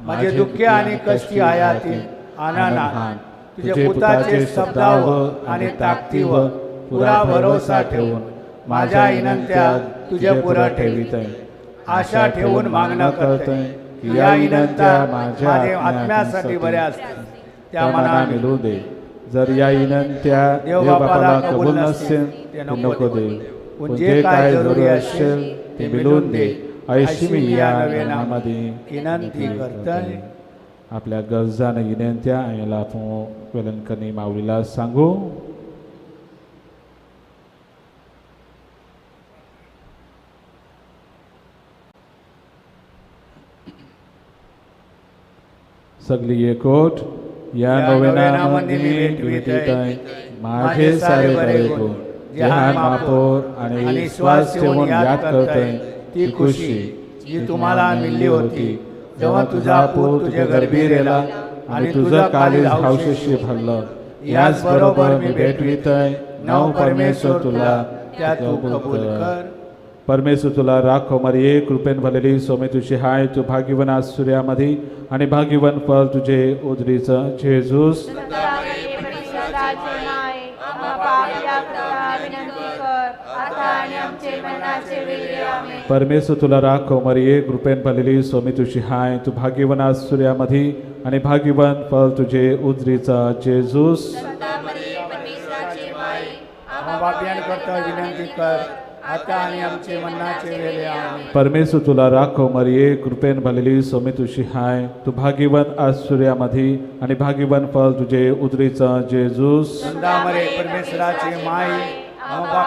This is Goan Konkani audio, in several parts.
माझे दुःखे आणि कष्टी हयाती आनंदान तुझे पुताचे शब्दावर आणि ताकदीवर पुरा भरोसा ठेवून माझ्या विनंत्या तुझे पुरा ठेवित आहे. आशा ठेवून मागणं करतोय की या विनंत्या माझ्या आत्म्यासाठी बऱ्या असतील त्या मना मिळू दे. जर या विनंत्या देवबापाला कबूल नसतील ते नको दे, पण जे काय जरुरी असेल ते मिळवून दे अशी मी या नवेनामध्ये विनंती करतोय. आपल्या गरजा आणि विनंत्या याला आपण वेलंकनी माऊलीला सांगू. सगळी एकवट या नोवेनामध्ये मी भेटवित आहे. माझे सारे बरे गुण जहान मापोर आणि विश्वास ठेवून याद करतोय ती खुशी जी तुम्हाला मिळली होती जेव्हा तुझा पूत तुझ्या गर्भी रेला आणि तुझं काळीज हौशीशी भरलं, याचबरोबर मी भेटवित आहे नव परमेश्वर तुला त्या तू कबूल कर. परमेश्वर तुला राखो मरिये, कृपेन भरलेली सोमे तुझी हाय, तू भाग्यवान आस सूर्यामध्ये आणि भाग्यवान फळ तुझे उदरीचं जेजूस. परमेश्वर तुला राखो मरिये, कृपेन भरलेली सोमे तुझी हाय, तू भाग्यवान आस सूर्यामध्ये आणि भाग्यवान फळ तुझे उदरीचा जेजूस. विनंती कर आता आणि आमचे मरणाचे वेळे. आमेन. परमेश्वर तुला राखो मरिये, कृपेन भरलेली सोमे तुझी हाय, तू भाग्यवान आस सूर्यामध्ये आणि भाग्यवान फळ तुझे उदरीचा जेजूस. मरे परमेश्वराचे माई, आम्हा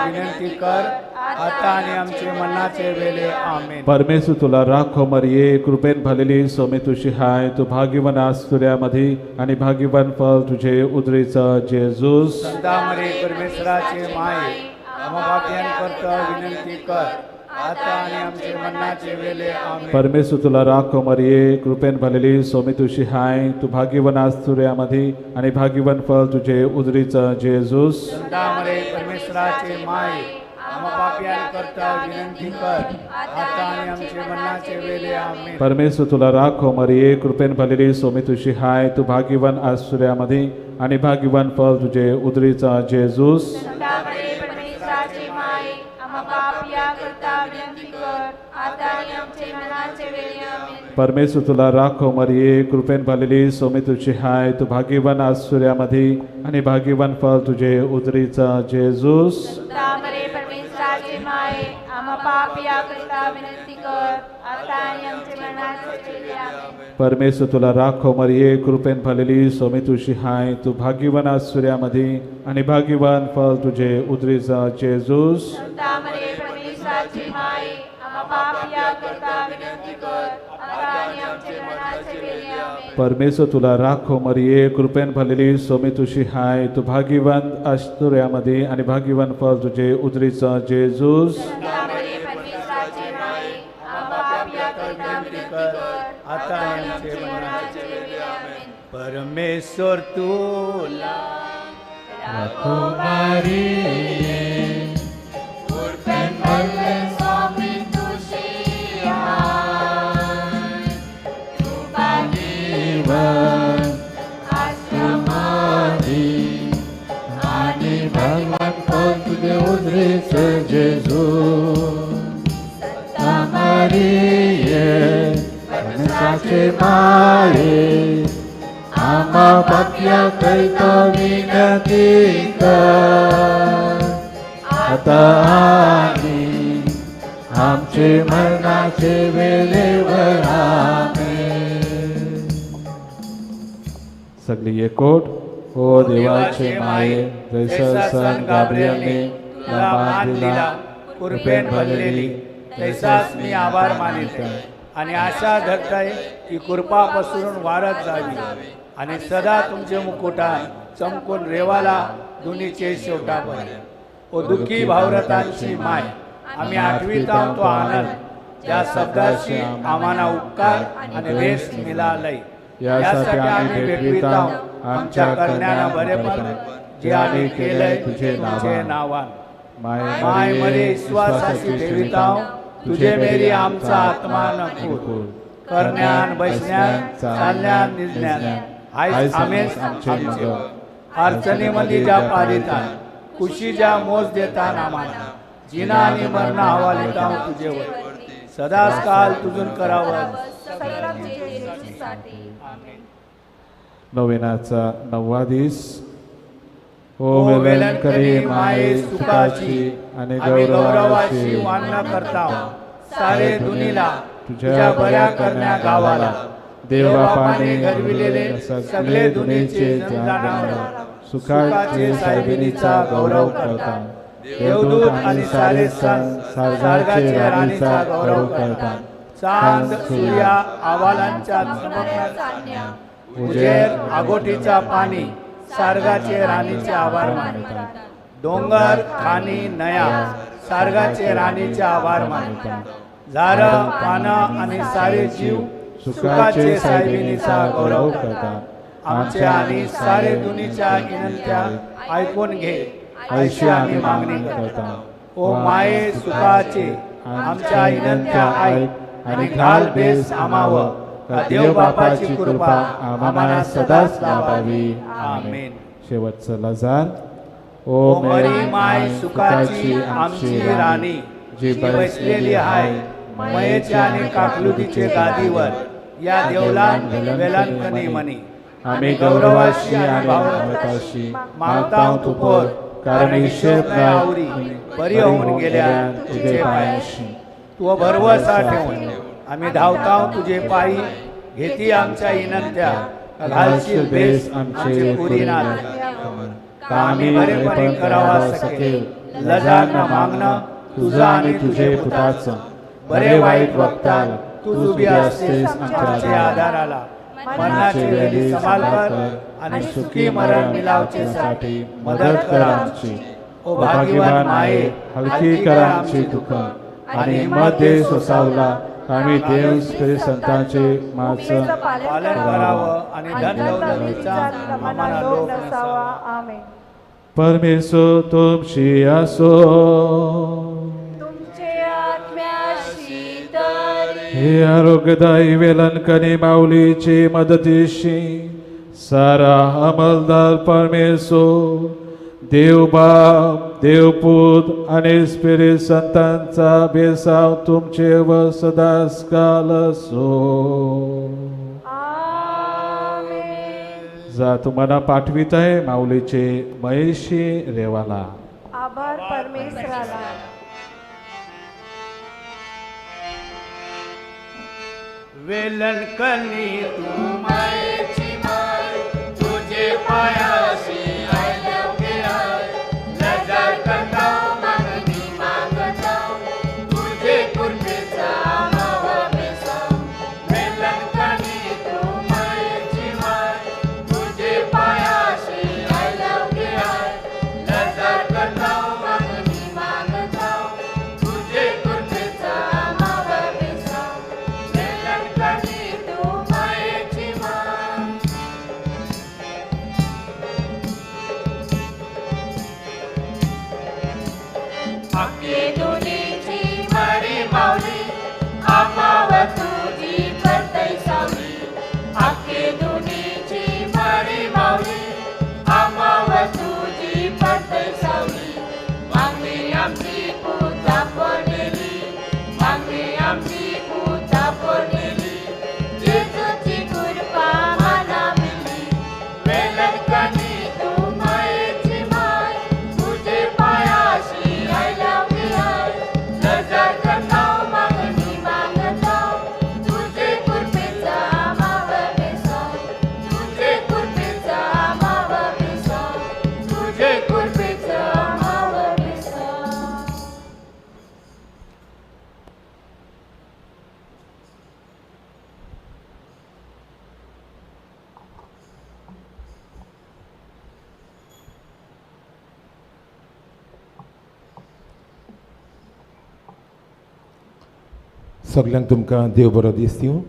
विनंती कर आता आणि आमचे मरणाचे वेळे. आमेन. परमेश्वर तुला राखो मरिये, कृपेन भरलेली सोमे तुझी हाय, तू भाग्यवान आस सूर्यामध्ये आणि भाग्यवान फळ तुझे उदरीचा जेजूस. मरे परमेश्वराचे माई, आम्हा विनंती कर आता आणि आमचे मरणाचे वेळे. आमेन. परमेश्वर तुला राखो मरिये, कृपेन भरलेली सोमे तुझी हाय, तू भाग्यवान आस सूर्यामध्ये आणि भाग्यवान फळ तुझे उदरीचा जेजूस. मरे परमेश्वराचे माई, आम्हा विनंती कर आता आणि आमचे मरणाचे वेळे. आमेन. परमेश्वर तुला राखो मरिये, कृपेन भरलेली सोमे तुझी हाय, तू भाग्यवान आस सूर्यामध्ये आणि भाग्यवान फळ तुझे उदरीचा जेजूस. परमेश्वर तुला राखो मरिये, कृपेन भरलेली सोमे तुझी हाय, तू भाग्यवान आस सूर्यामध्ये आणि भाग्यवान फळ तुझे उदरीचा जेजूस. परमेश्वर तुला राखो मरिये, कृपेन भरलेली सोमे तुझी हाय, तू भाग्यवान आस सूर्यामध्ये आणि भाग्यवान फळ तुझे उदरीचा जेजूस. परमेश्वर तुला राखो मरिये, कृपेन भरलेली सोमे तुझी हाय, तू भाग्यवान आस सूर्यामध्ये आणि भाग्यवान फळ तुझे उदरीचा जेजूस. परमेश्वर तुला राखो मरिये, कृपेन भरलेली सोमे तुझी हाय, तू भाग्यवान आश्रमाधी आणि भाग्यवान फळ तुझे उदरीचे जेजू. संता मरिये, परमेश्वराचे माये, आम्हा पाप्या करिता विनंती कर आता आणि आमचे मरणाचे वेळेवर. आमेन. सगळी एकवट ओ देवाचे माये, जैसा संत गाब्रियलने तुला मान दिला कृपेन भरलेली, तैसाच मी आभार मानित आणि आशा धरताय की कृपा पसरून वाढत जावी आणि सदा तुमचे मुकुटान चमकून रेवाला दुनीचे शेवटापर्यंत. ओ दुःखी भावरतांची माय, आम्ही आठवीत तो आनंद ज्या शब्दाशी आम्हाला उपकार आणि भेस मिळालय, यासाठी आम्ही भेटवित आमच्या करण्याना बरेपण जे आम्ही केलंय तुझे नावान. माय मरे विश्वासाशी ठेवित तुझे मेरी आमचा आत्मा नको करण्यान बसण्यान चालण्यान निजण्यान आयज आमेच आमचे अडचणीमध्ये ज्या पारितान कुशीच्या मोज देतान आम्हाला जिना आणि मरणा हवालिता तुझेवर सदाच काल तुझून करावं. नोवेनाचा 9वा दीस. ओ वेलंकरी माये सुखाची आणि गौरवाची वंदना करता सारे दुनिला तुझ्या बऱ्या करण्या गावाला देवबापाने घडविलेले सगळे दुनिचे जनावर सुखाचे साहेबिनीचा गौरव करतात. देवदूत आणि सारे संत सार्गाचे राणीचा गौरव करतात. चांद सूर्या आवालांच्या चमकण्या उजेर आगोटीचा पाणी सार्गाचे राणीचे आभार मानतात. डोंगर खाणी नया सार्गाचे राणीचे आभार मानतात. झाडं पानं आणि सारे जीव सुखाचे साहेबिनीचा गौरव करतात. आमच्या आणि सारे दुनीच्या विनंत्या ऐकून घे अशी आम्ही मागणी करतो. ओ माये सुखाचे आमच्या विनंत्या ऐक आणि घाल बेस आमावं देव बापाची कृपा आम्हाला सदाच लाभावी. आमेन. शेवटचं लजार. ओ मरी my सुखाची आमची राणी जी बसलेली आहे मयेच्या आणि काकलुतीचे गादीवर या देवलान वेलांकनी मनी आम्ही गौरवाशी आणि भावताशी मागता तुपोर कारण ईश्वर आवरी बरी होऊन गेल्या तुझे पायाशी तू भरवसा ठेवून आम्ही धावताव तुझे पायी घेती आमच्या विनंत्या घालशील बेस आमचे पुरीनाथ का आम्ही बरेपणे करावा सकेल लजान मागणं तुझं आणि तुझे पुताचं बरे वाईट वक्ताल तू उभी असतेस आमच्या आधाराला मरणाची वेळी संभाल कर आणि सुखी मरण मिळावचे साठी मदत कर आमची. ओ भाग्यवान माये हलकी कर आमची दुःख आणि हिंमत दे सोसावला आम्ही देव संतांचे माचं पालन करावं आणि धन दौलतीचा आम्हाला लोभ नसावा. आमेन. परमेश्वर तुमशी असो तुमचे आत्म्याशी तरी. हे आरोग्यदायी वेलंकनी माऊलीची मदतीशी सारा अंमलदार परमेश्वर देवबाप देवपूत आणि स्पिरिट संतांचा बेसाव तुमचे व सदाच काल असो. आमेन. जा तुम्हाला पाठवित आहे माऊलीचे महेशी रेवाला. आभार परमेश्वराला. वेलंकनी तू मायेची माय तुझे पायाशी सगळ्यांक तुमकां देव बरो दीस दिवं.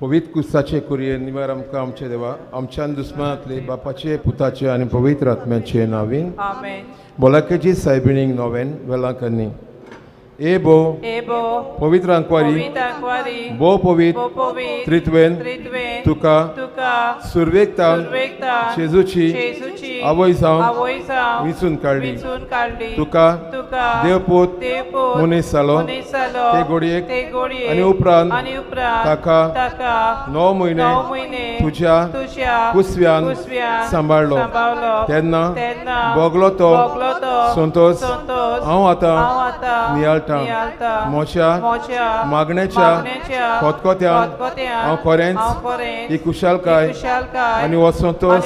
पवित्र कुसाचे कुरये निवार आमकां आमच्या देवा आमच्यान दुस्मनांतले बापाचे पुताचे आनी पवित्र आत्म्याचे नांवीन. भलायकेची सायबिणीक नोवेन वेलांकन्नी. ए भो पवित्र आंकवारी भोव पवित्र त्रित्वेन तुका सुरवेक तावन जेजूची आवय जावन विंचून काडली. तुका देवपूत मनीस जालो ते घडयेक आनी उपरांत ताका 9 म्हयने तुज्या कुसव्यान सांबाळ्ळो. तेन्ना भोगलो तो संतोष हांव आतां नियाळटा. म्हज्या मागण्याच्या खतखत्यान हांव खरेंच ही कुशालकाय आनी हो संतोष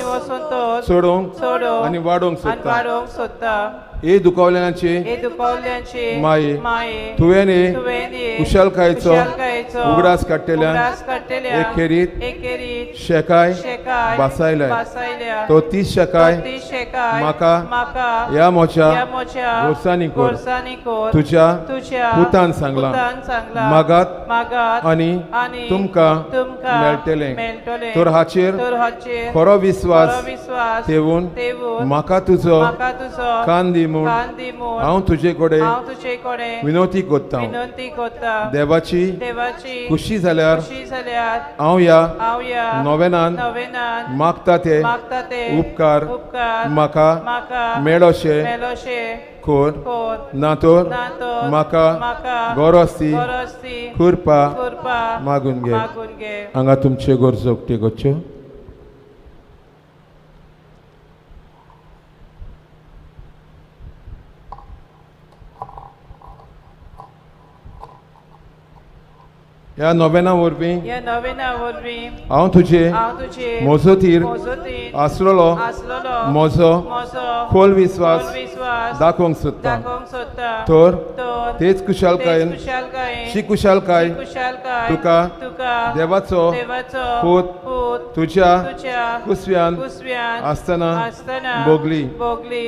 सोडोवंक आनी वाडोवंक सोदता. हे दुखावल्यांचे माये तुवें हे कुशालकायेचो उगडास काडटल्या एक खेरीत शेकाय बासायल्या. तो 30 शेकाय म्हाका ह्या म्हज्या गोरसांनी कर. तुज्या पुतान सांगलां मागात आनी तुमकां मेळटलें. तर हाचेर खरो विस्वास ठेवून म्हाका तुजो कान दी म्हूण हांव तुजे कडेन विनवती करता. देवाची खुशी जाल्यार हांव ह्या नोवेनान मागता ते उपकार म्हाका मेळोशे कर. ना तर म्हाका गरज ती कृपा मागून घे. हांगा तुमचे गरजो उक्त्यो करच्यो. ह्या नोवेना वरवीं हांव तुजे मोजोतीर आसलेलो म्हजो खोल विस्वास दाखोवंक सोदता. तर तेच कुशालकायेन शी कुशालकाय तुका देवाचो पूत तुज्या कुसव्यान आसतना भोगली.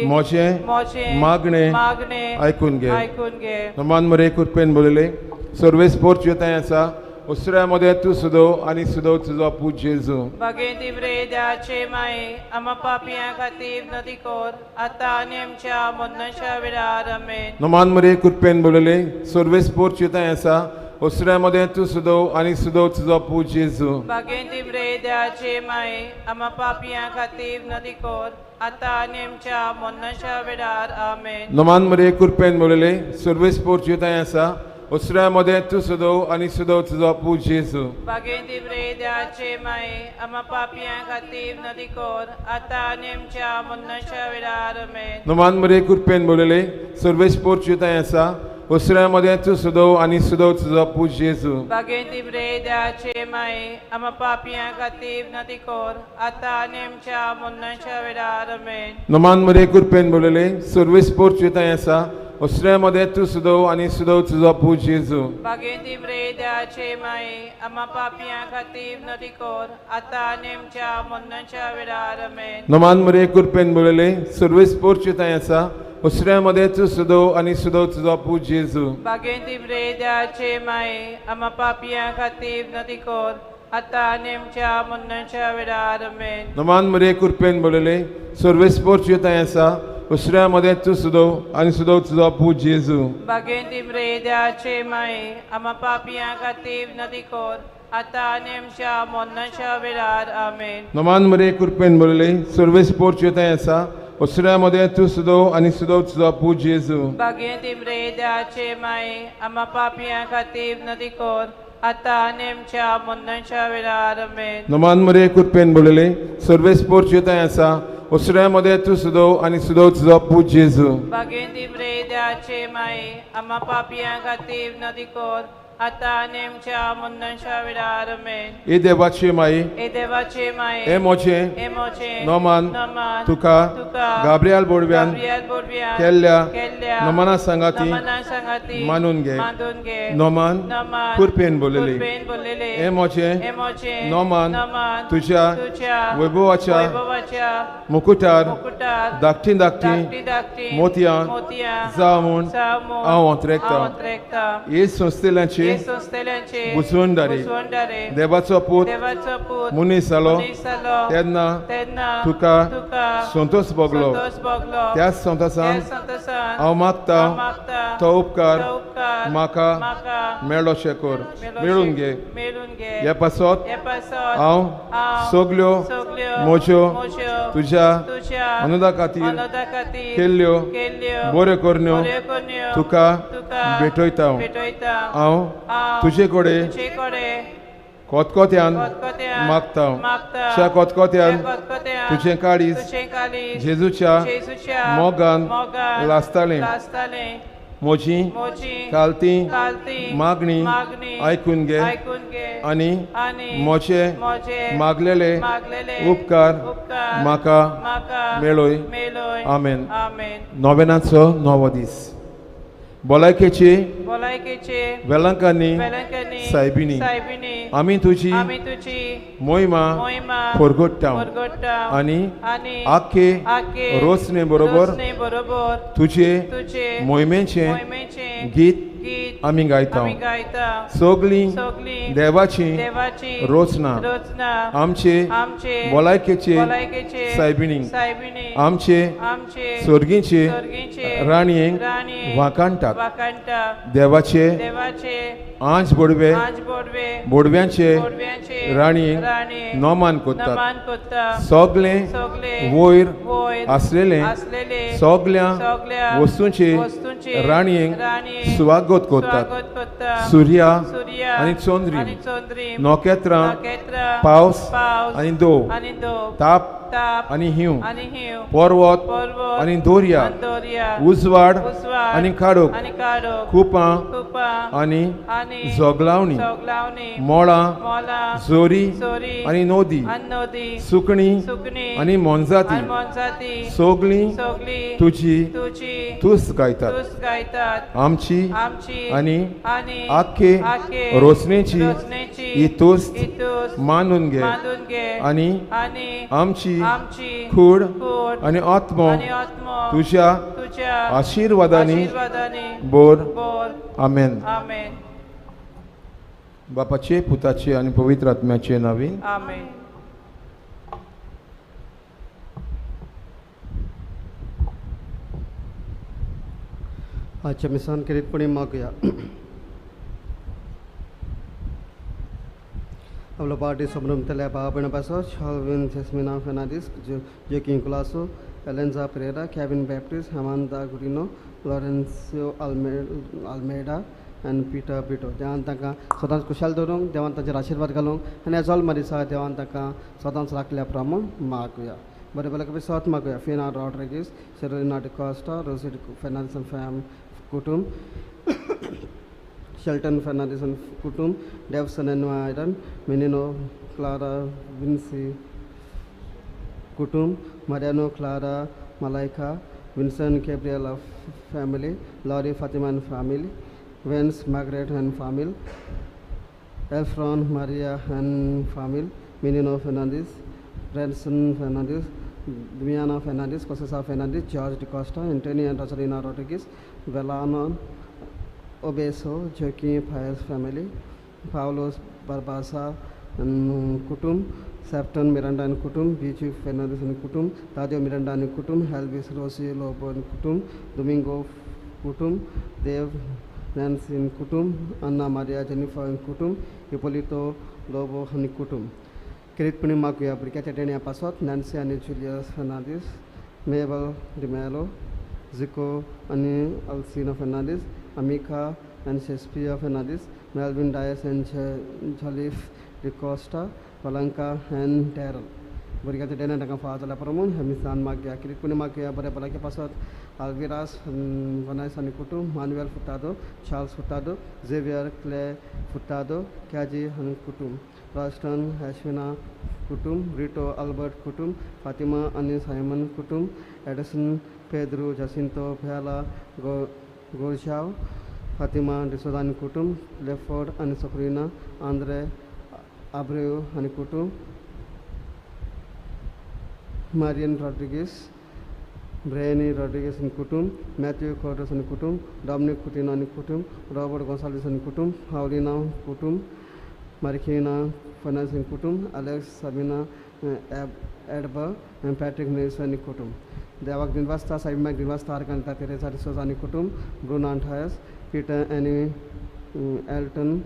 म्हजें मागणें आयकून घे. नमान मरे कृपेन बरयलें सर्वेस पोर्च थंय आसा उसऱ्या मदें तूं सुदव आनी सुदव तुजो पूत जेजू. बागेंत द्याचे माये आमा पापयां खातीर नदी कोर आतां आनी आमच्या मरणाच्या वेळार. आमेन. नमान मरे कृपेन बरयलें सर्वेस पोर्च थंय आसा उसऱ्या मदें तूं सुदव आनी सुदव तुजो पूत जेजू. बागेंत द्याचे माये आमा पापयां खातीर नदी कोर आतां आनी आमच्या मरणाच्या वेळार. आमेन. नमान मरे कृपेन बरयलें सर्वेस पोर्च थंय आसा उसऱ्या मदें तूं सुदव आनी सुदव तुजो पूत जेजू. बागेंत द्याचे माये आमा पापयां खातीर नदी कोर आतां आनी आमच्या मरणाच्या वेळार. आमेन. नमान मरे कृपेन बरयलें सर्वेस पोर्च थंय आसा उसऱ्या मदें तूं सुदव आनी सुदव तुजो पूत जेजू. बागेंत द्याचे माये आमा पापयां खातीर नदी कोर आतां आनी आमच्या मरणाच्या वेळार. आमेन. नमान मरे कृपेन बरयलें सर्वेस पोर्च थंय आसा उसऱ्या मदें तूं सुदव आनी सुदव तुजो पूत जेजू. बागेंत द्याचे माये आमा पापयां खातीर नदी कोर आतां आनी आमच्या मरणाच्या वेळार. आमेन. नमान मरे कृपेन बरयलें सर्वेस पोर्च थंय आसा उसऱ्या मदें तूं सुदव आनी सुदव तुजो पूत जेजू. बागेंत द्याचे माये आमा पापयां खातीर नदी कोर आतां आनी आमच्या मरणाच्या वेळार. आमेन. नमान मरे कृपेन बरयलें सर्वेस पोर्च थंय आसा उसऱ्या मदें तूं सुदव आनी सुदव तुजो पूत जेजू. बागेंत द्याचे माये आमा पापयां खातीर नदी कोर आतां आनी आमच्या मरणाच्या वेळार. आमेन. नमान मरे कृपेन बरयलें सर्वेस पोर्च थंय आसा उसऱ्या मदें तूं सुदव आनी सुदव तुजो पूत जेजू. बागेंत द्याचे माये आमा पापयां खातीर नदी कोर आतां आनी आमच्या मरणाच्या वेळार. आमेन. नमान मरे कृपेन बरयलें सर्वेस पोर्च थंय आसा उसऱ्या मदें तूं सुदव आनी सुदव तुजो पूत जेजू. बागेंत द्याचे माये आमा पापयां खातीर नदी कोर आतां आनी आमच्या मरणाच्या वेळार. आमेन. हे देवाचे माये हे देवाचे माये हे म्हजें म्हजें नमान तुका गाब्रियल बोडव्यान केल्ल्या नमना सांगाती मानून घे. नमान कृपेन बोलले हे म्हजें नमान तुज्या वैभवाच्या मुकुटार धाकटी धाकटी मोतयां जाव म्हूण हांव अंतरेकता. हे संस्थेल्याची सोंसतल्यांचे बुजवणदारे देवाचो पूत मनीस जालो तेन्ना तुका संतोष भोगलो त्याच संतोषान हांव मागता तो उपकार म्हाका मेळो कर मेळून घे हे पासत हांव सगल्यो म्हज्यो तुज्या अनुदा खातीर केल्ल्यो बऱ्यो करण्यो तुका भेटयता. हांव तुजे कडेन कोतकोत्यान मागता त्या कोतकोत्यान तुजें काळीज जेजूच्या मोगान लासतालें. म्हजी कालती मागणी आयकून घे आनी म्हजे मागलेले उपकार म्हाका मेळय. आमेन. नोवेनाचो नवो दीस. भलायकेचे वेलंकांनी सायबिणी आमी तुजी मोहिमा परगट्टा आनी आख्खे रोसणे बरोबर तुजे मोहिमेचें गीत आमी गायता. सगळीं देवाची रोचना आमचे भलायकेचे सायबिणी आमचे सर्गीचे राणयेक वाखाणटात. देवाचे आंज बोडवे बोडव्यांचे राणयेक नमान करतात. सगळे वयर आसलेले सगळ्या वस्तूंचे राणयेक स्वागत करतात. सुर्या आनी चंद्री नखेत्रां पावस आनी दो ताप आनी हिंव पर्वत आनी दर्या उजवाड आनी काडोक कुपां आनी जोगलावणी मोळां जोरी आनी नदी सुकणी आनी मोनजाती सगळीं तुजी तुस्त गायतात. आमची आनी आख्खे रोसणेची ही तुस्त मानून घे आनी आमची कूड आनी आत्मो तुज्या आशिर्वादांनी बोर. आमेन. बापाचे पुताचे आनी पवित्र आत्म्याचे नांवान आमेन. आजच्या मिसान किरीटपणी मागूया. आपलो पार्टी सोमरमतल्या भाव पासो Shalvin Jasmina Fernandes Joaquim Colaco Elenza Pereira Kevin Baptist Hemanta Gurino Laurencio Almeida आनी पिटर पिटो. देवान तांकां सदांच खुशाल दवरूंक, देवान तांचेर आशिर्वाद घालूंक आनी एजॉल मरिसा देवान तांकां सदांच राखल्या प्रमाण मागूया. बरें बरें कपी सत मागूया. Fina Rodrigues Serena D'Costa Rosy Fernandes fam कुटुंब शेल्टन फर्नांडीस कुटुंब Dawson an iron Minino Clara Vincy कुटुंब Mariano Clara Malaika Vinson Gabriela family Laurie Fatima and family Vance Margaret and family Elfron Maria and family Minino Fernandes Branson Fernandes Damiana Fernandes Cosesa Fernandes George D'Costa Anthony and Rosalina Rodrigues Velano Obeso Joaquim Paes family Paulos Barbosa कुटुंब सेप्टन मिरांडा आनी कुटुंब बीचू फर्नांडीस आनी कुटुंब तादेव मिरांडा आनी कुटुंब हेल्वीस रोसी लोबो आनी कुटुंब दोमिंगो कुटुंब देव नॅन्सीन कुटुंब अन्ना मारिया जेनिफर आनी कुटुंब हिपोलितो लोबो आनी कुटुंब. किरीटपणी मागूया भुरग्याच्या देण्या पासत नॅन्सी आनी जुलियस फर्नांडीस मेबल डिमेलो जिको आनी Alcina Fernandes Amika and Shakespeare Fernandes Melvin Dias and Jolif D'Costa Palanka and Daryl. भुरग्याच्या देण्या तांकां फावो जाल्या प्रमाण हे मिसान मागया. किरीटपणी मागया बऱ्या भलायके पासत आल्विरास वनायस आनी कुटुंब Manuel Furtado Charles Furtado Xavier Clay Furtado Kaji आनी कुटुंब रास्टन एश्विना कुटुंब रिटो अल्बर्ट कुटुंब फातिमा आनी सायमन कुटुंब एडसन पेद्रू जासिंतो भेला गोरशाव फातिमा डिसोजा आनी कुटुंब लेफोर्ड आनी सोक्रिना आंद्रे आब्रेव आनी कुटुंब Marian Rodrigues ब्रेनी रॉड्रिगस आनी कुटुंब, मॅथ्यू क्वाड्रस आनी कुटुंब, डॉमनीक कुटिनो आनी कुटुंब, रॉबर्ट गोन्साल्वीस आनी कुटुंब, पावलिना कुटुंब, मार्किना फर्नांडीस आनी कुटुंब, अलेक्स साबिना एडबा आनी पॅट्रीक नेस आनी कुटुंब. देवाक दिनवासता, साईबाक दिनवासता, आर्गां तेरेसा डिसोजा आनी कुटुंब, ब्रुनो आंठायस, पीटर आनी Elton,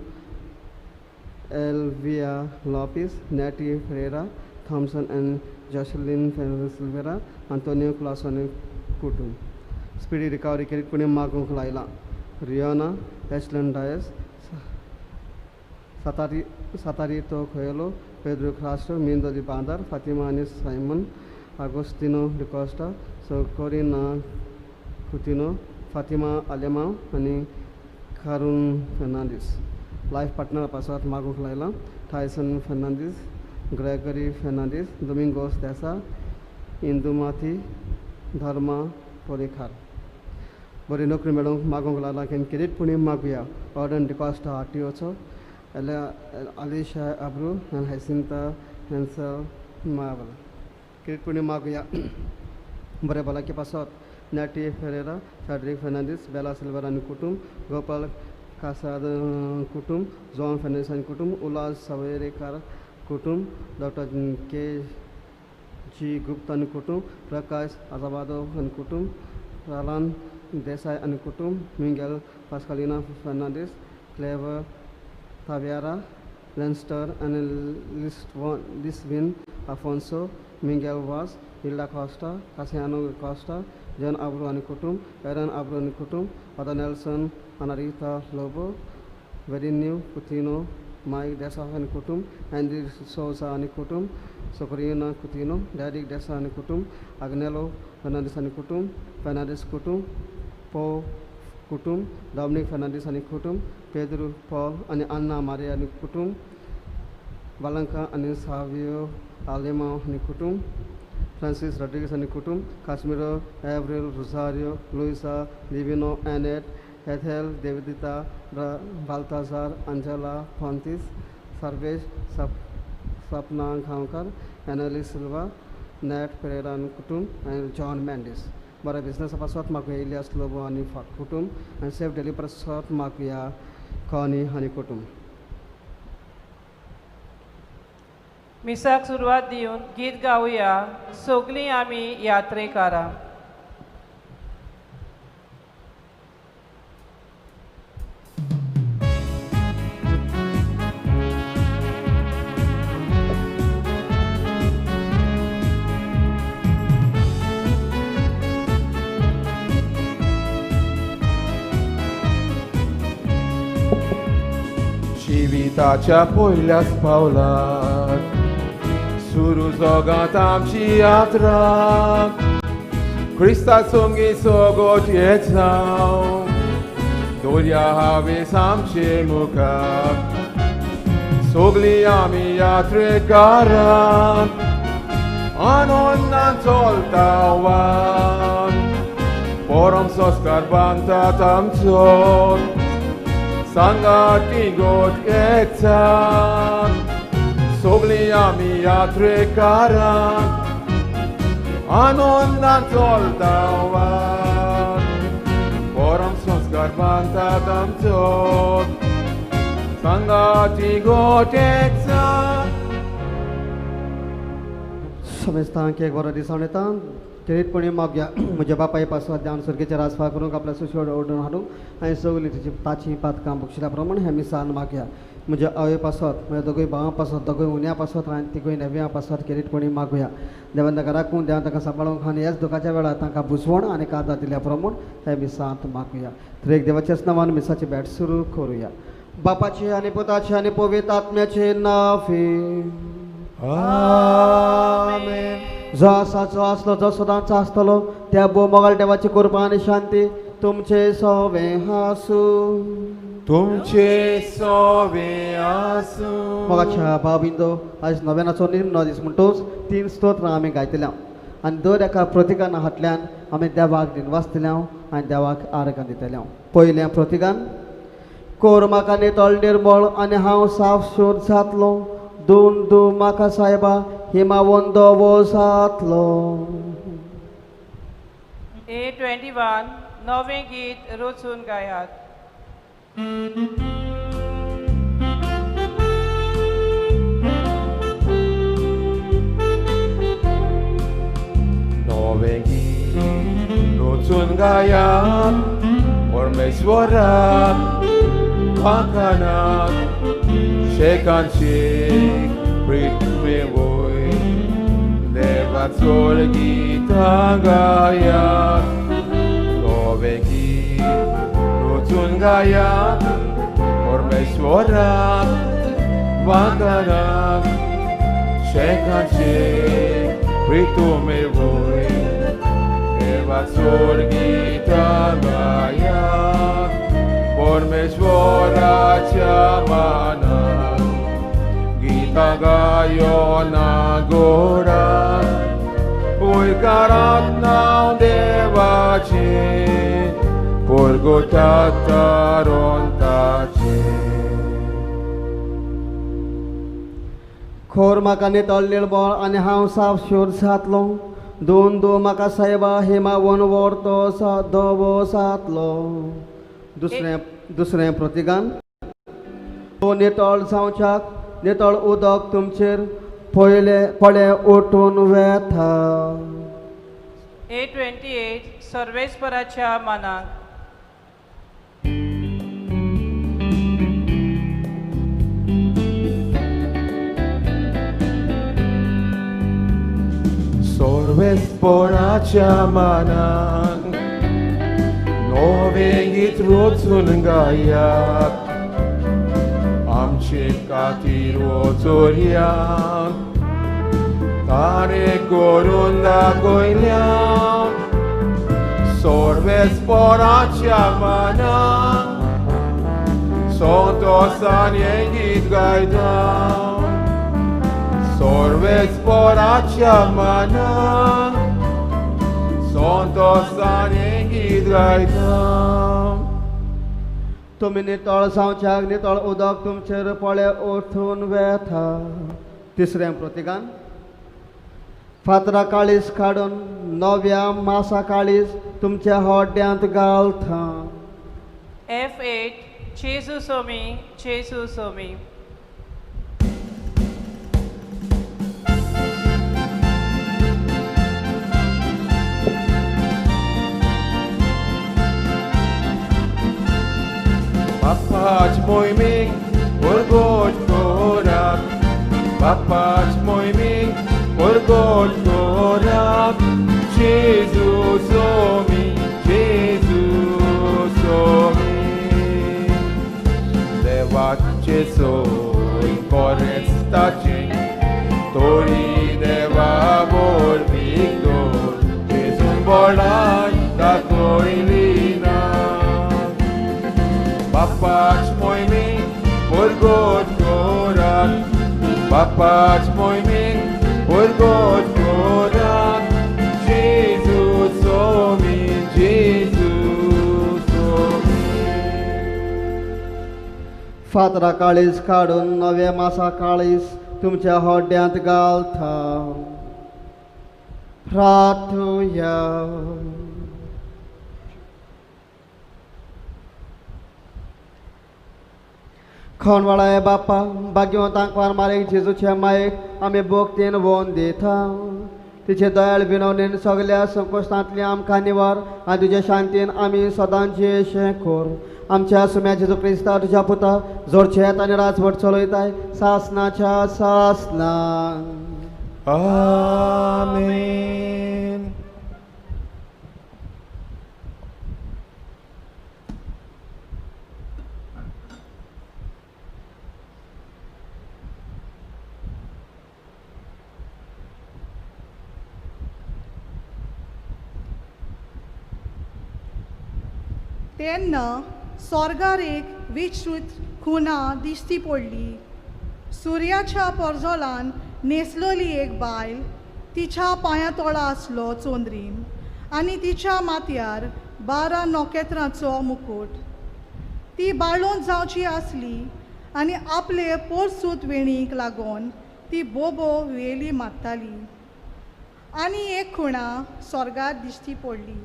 Elvia Lopes, Nettie Ferreira, Thompson and Jocelyn Silveira, Antonio Claus आनी कुटुंब. स्पिडी रिकवरी केरीत पुणे मागूंक लायलां. रियोना एशलन डायस, सातारी सातारितो खोयलो, पेद्रो क्रास्टो, मिंदो दी बांदार, फातिमा आनी Simon, Agostino D'Costa, Socorina Coutinho, Fatima Alemao आनी कारून फर्नांडीस. लायफ पार्टनर पासत मागूंक लायलां. Tyson Fernandes, Gregory Fernandes, Domingos Desa, Indumati Dharma Porikhar. बरी नोकरी मेळोवंक मागूंक लागला can किरीट पुणी मागुया. ऑर्डन डिकॉस्टा आरटीओचो, अलिशा आब्रू आनी हायसिंता हॅन्सल मावल. किरीट पुणी मागुया. बरें भलायकी पासत नॅटी फेरेरा, फेडरीक फर्नांडीस, बेला सिल्वर आनी कुटुंब, गोपाल कासाद कुटुंब, जॉन फर्नांडीस आनी कुटुंब, उल्हास सावयरेकार कुटुंब, डॉक्टर के जी गुप्त आनी कुटुंब, प्रकाश आजाबादो आनी कुटुंब, रालान देसाय आनी कुटुंब, मिंगेल पास्कालिना फर्नांडीस, क्लेवर ताव्यारा, लेन्स्टर आनी लिस्विन आफोन्सो, मिंगेल वास, हिल्डा कॉस्टा, कासियानो कॉस्टा, जॉन आब्रू आनी कुटुंब, एरन आब्रू आनी कुटुंब, फादर नेल्सन, अनारिता लोबो, वेरिन्यू कुतिनो, मायक डेसा आनी कुटुंब, एंड्री सोजा आनी कुटुंब, सोकरिना कुतिनो, डॅरिक डेसा आनी कुटुंब, आग्नेलो फर्नांडीस आनी कुटुंब, फर्नांडीस कुटुंब, पो कुटुंब, डॉमनीक फर्नांडीस आनी कुटुंब, पेद्रू पॉल आनी अन्ना मारिया आनी कुटुंब, बालंका आनी सावियो आलेमाव आनी कुटुंब, फ्रांसीस रॉड्रिगस आनी कुटुंब, Casimiro Avril Rosario, Luisa Livino, Annette, Ethel, Devidita, Baltazar, Angela Fontes, Sarvesh, Sapna Gaonkar, Anali Silva, Nat Pereira आनी कुटुंब आनी जॉन मेंडीस. बरें बिजनसा पासत मागुया इलियास लोबो आनी कुटुंब आनी सेफ डेली पासत मागुया कॉनी आनी कुटुंब. मिसाक सुरवात दिवन गीत गावया सगलीं आमी यात्रेकारां. जिविताच्या पयल्याच पावलार सुरू जगांत आमची यात्रा, क्रिस्ता संगी सगोट येत जावं, दर्या हावेस आमचे मुखार, सगळीं आमी यात्रेकारां, आनंदान चलता वाट, परम संस्कार बांदतात आमचो, सांगाती गोट येता, सगळीं आमी यात्रेकारां, आनंदान चलता वाट, परम संस्कार बांदतात आमचो, सांगाती गोट येता. समेस्तांक एक बरो दिसावन येता. किरीटपणी मागया. म्हज्या बापाय पासत ध्यान सुर्गेचेर आसपा करूंक आपल्या सुशेड ओडून हाडूंक आनी सगळीं तिची ताची पातकां बक्षिल्या प्रमाण हें मिसान मागया. म्हज्या आवय पासत, म्हज्या दोगूय भावां पासत, दोगूय उण्या पासत आनी तिगूय नेव्यां पासत किरीटपणी मागुया. देवान तांकां राखूंक, देवान तांकां सांबाळूंक आनी ह्याच दुखाच्या वेळार तांकां बुजवण आनी कादा दिल्या प्रमाण हें मिसांत मागुया. तर एक देवाच्याच नांवान मिसाची भेट सुरू करुया. बापाचे आनी पुताचे आनी पवित्र आत्म्याचे नांवे आमेन. जो आसा, जो आसलो, जो सदांच आसतलो, त्या भोव देवाची कृपा आनी शांती तुमचे सोवे आसूं. तुमचे सोवे आसूं. मोगाच्या भाव-बिंदो, आयज नव्यानाचो निमणो दीस म्हणटूच 3 स्तोत्रां आमी गायतले आनी दर एका प्रतिकान हातल्यान आमी देवाक दिनवासतले आनी देवाक आर्गां दितले. पयल्या प्रतिकान, कोर म्हाका नितळ निर्मळ आनी हांव साफ शूर जातलो, दोन दू म्हाका सायबा हिमावन दवो जातलो. A21 नवें गीत रचून गायात. नवें गीत रचून गायात परमेश्वराक वाखाणाक शेकान शेक पृथ्वी वयर देवाचो गीतां गायात. नवें गीत रचून गायात परमेश्वराक वाखाणाक शेकान शेक पृथ्वी वयर देवाचो गीतां गायात. परमेश्वराच्या मानाक गीतां गायोना गोडाक वयकारात नांव देवाचें परगोतात तारोंताचें. खोर म्हाका नितळ निर्मळ आनी हांव साफ शूर जातलो. दोन दो म्हाका सायबा हेमा वन व्हरतो धवो जातलो. दुसरें दुसरें प्रतिगान. तो नितळ जावच्याक नितळ उदक तुमचेर पयले पळे उठून वेता. A28 सर्वेस्पराच्या मानाक. सर्वेस्पराच्या मानाक नवें गीत रचून गायात. आमचे खातीर वचोरयात ताणें करून दाखयल्यात. सर्वेस्पराच्या मानाक संतोसान हें गीत गायता. सर्वेस्पराच्या मानाक संतोसान हें गीत गायता. तुमी नितळ जावच्याक नितळ उदक तुमचेर पळे उठून वेता. तिसरें प्रतिगान. फातरा काळीज काडून नव्या मासा काळीज तुमच्या हड्ड्यांत घालता. F8 जेजू सोमी जेजू Somi. Papac mojming orgot korak. Papac mojming orgot korak. Jesus omi, Jesus omi. Devace soi corestace, tori deva vor victor. Jesus bolai da coilina. Papac mojming orgot korak. Papac mojming orgot korak. Jesus omi, Jesus omi. फातरा काळीज काडून नव्या मासा काळीज तुमच्या हड्ड्यांत घालता. प्रार्थुया. खणवाळाय बापा भाग्यवंतांक फारमारीक जेजूच्या मायेक आमी भक्तीन वोन दिता. तिचे दयाळ विनवणेन सगल्या संकश्टांतली आमकां निवार आनी तुज्या शांतीन आमी सदांच जियेशें कर. आमच्या सुम्या जेजू क्रिस्ता तुज्या पुता जोडचेत आनी राजवट चलयताय सासनाच्या सासनाक. आमेन. तेन्ना स्वर्गार एक विस्तृत खुणा दिश्टी पडली. सुर्याच्या परजोलान न्हेसलेली एक बायल तिच्या पांया तोळा आसलो चोंद्रीम आनी तिच्या माथ्यार 12 नखेत्रांचो मुकूट. ती बाळून जावची आसली आनी आपले पोरसूत वेणीक लागून ती बोबो वेली मारताली. आनी एक खुणा स्वर्गार दिश्टी पडली.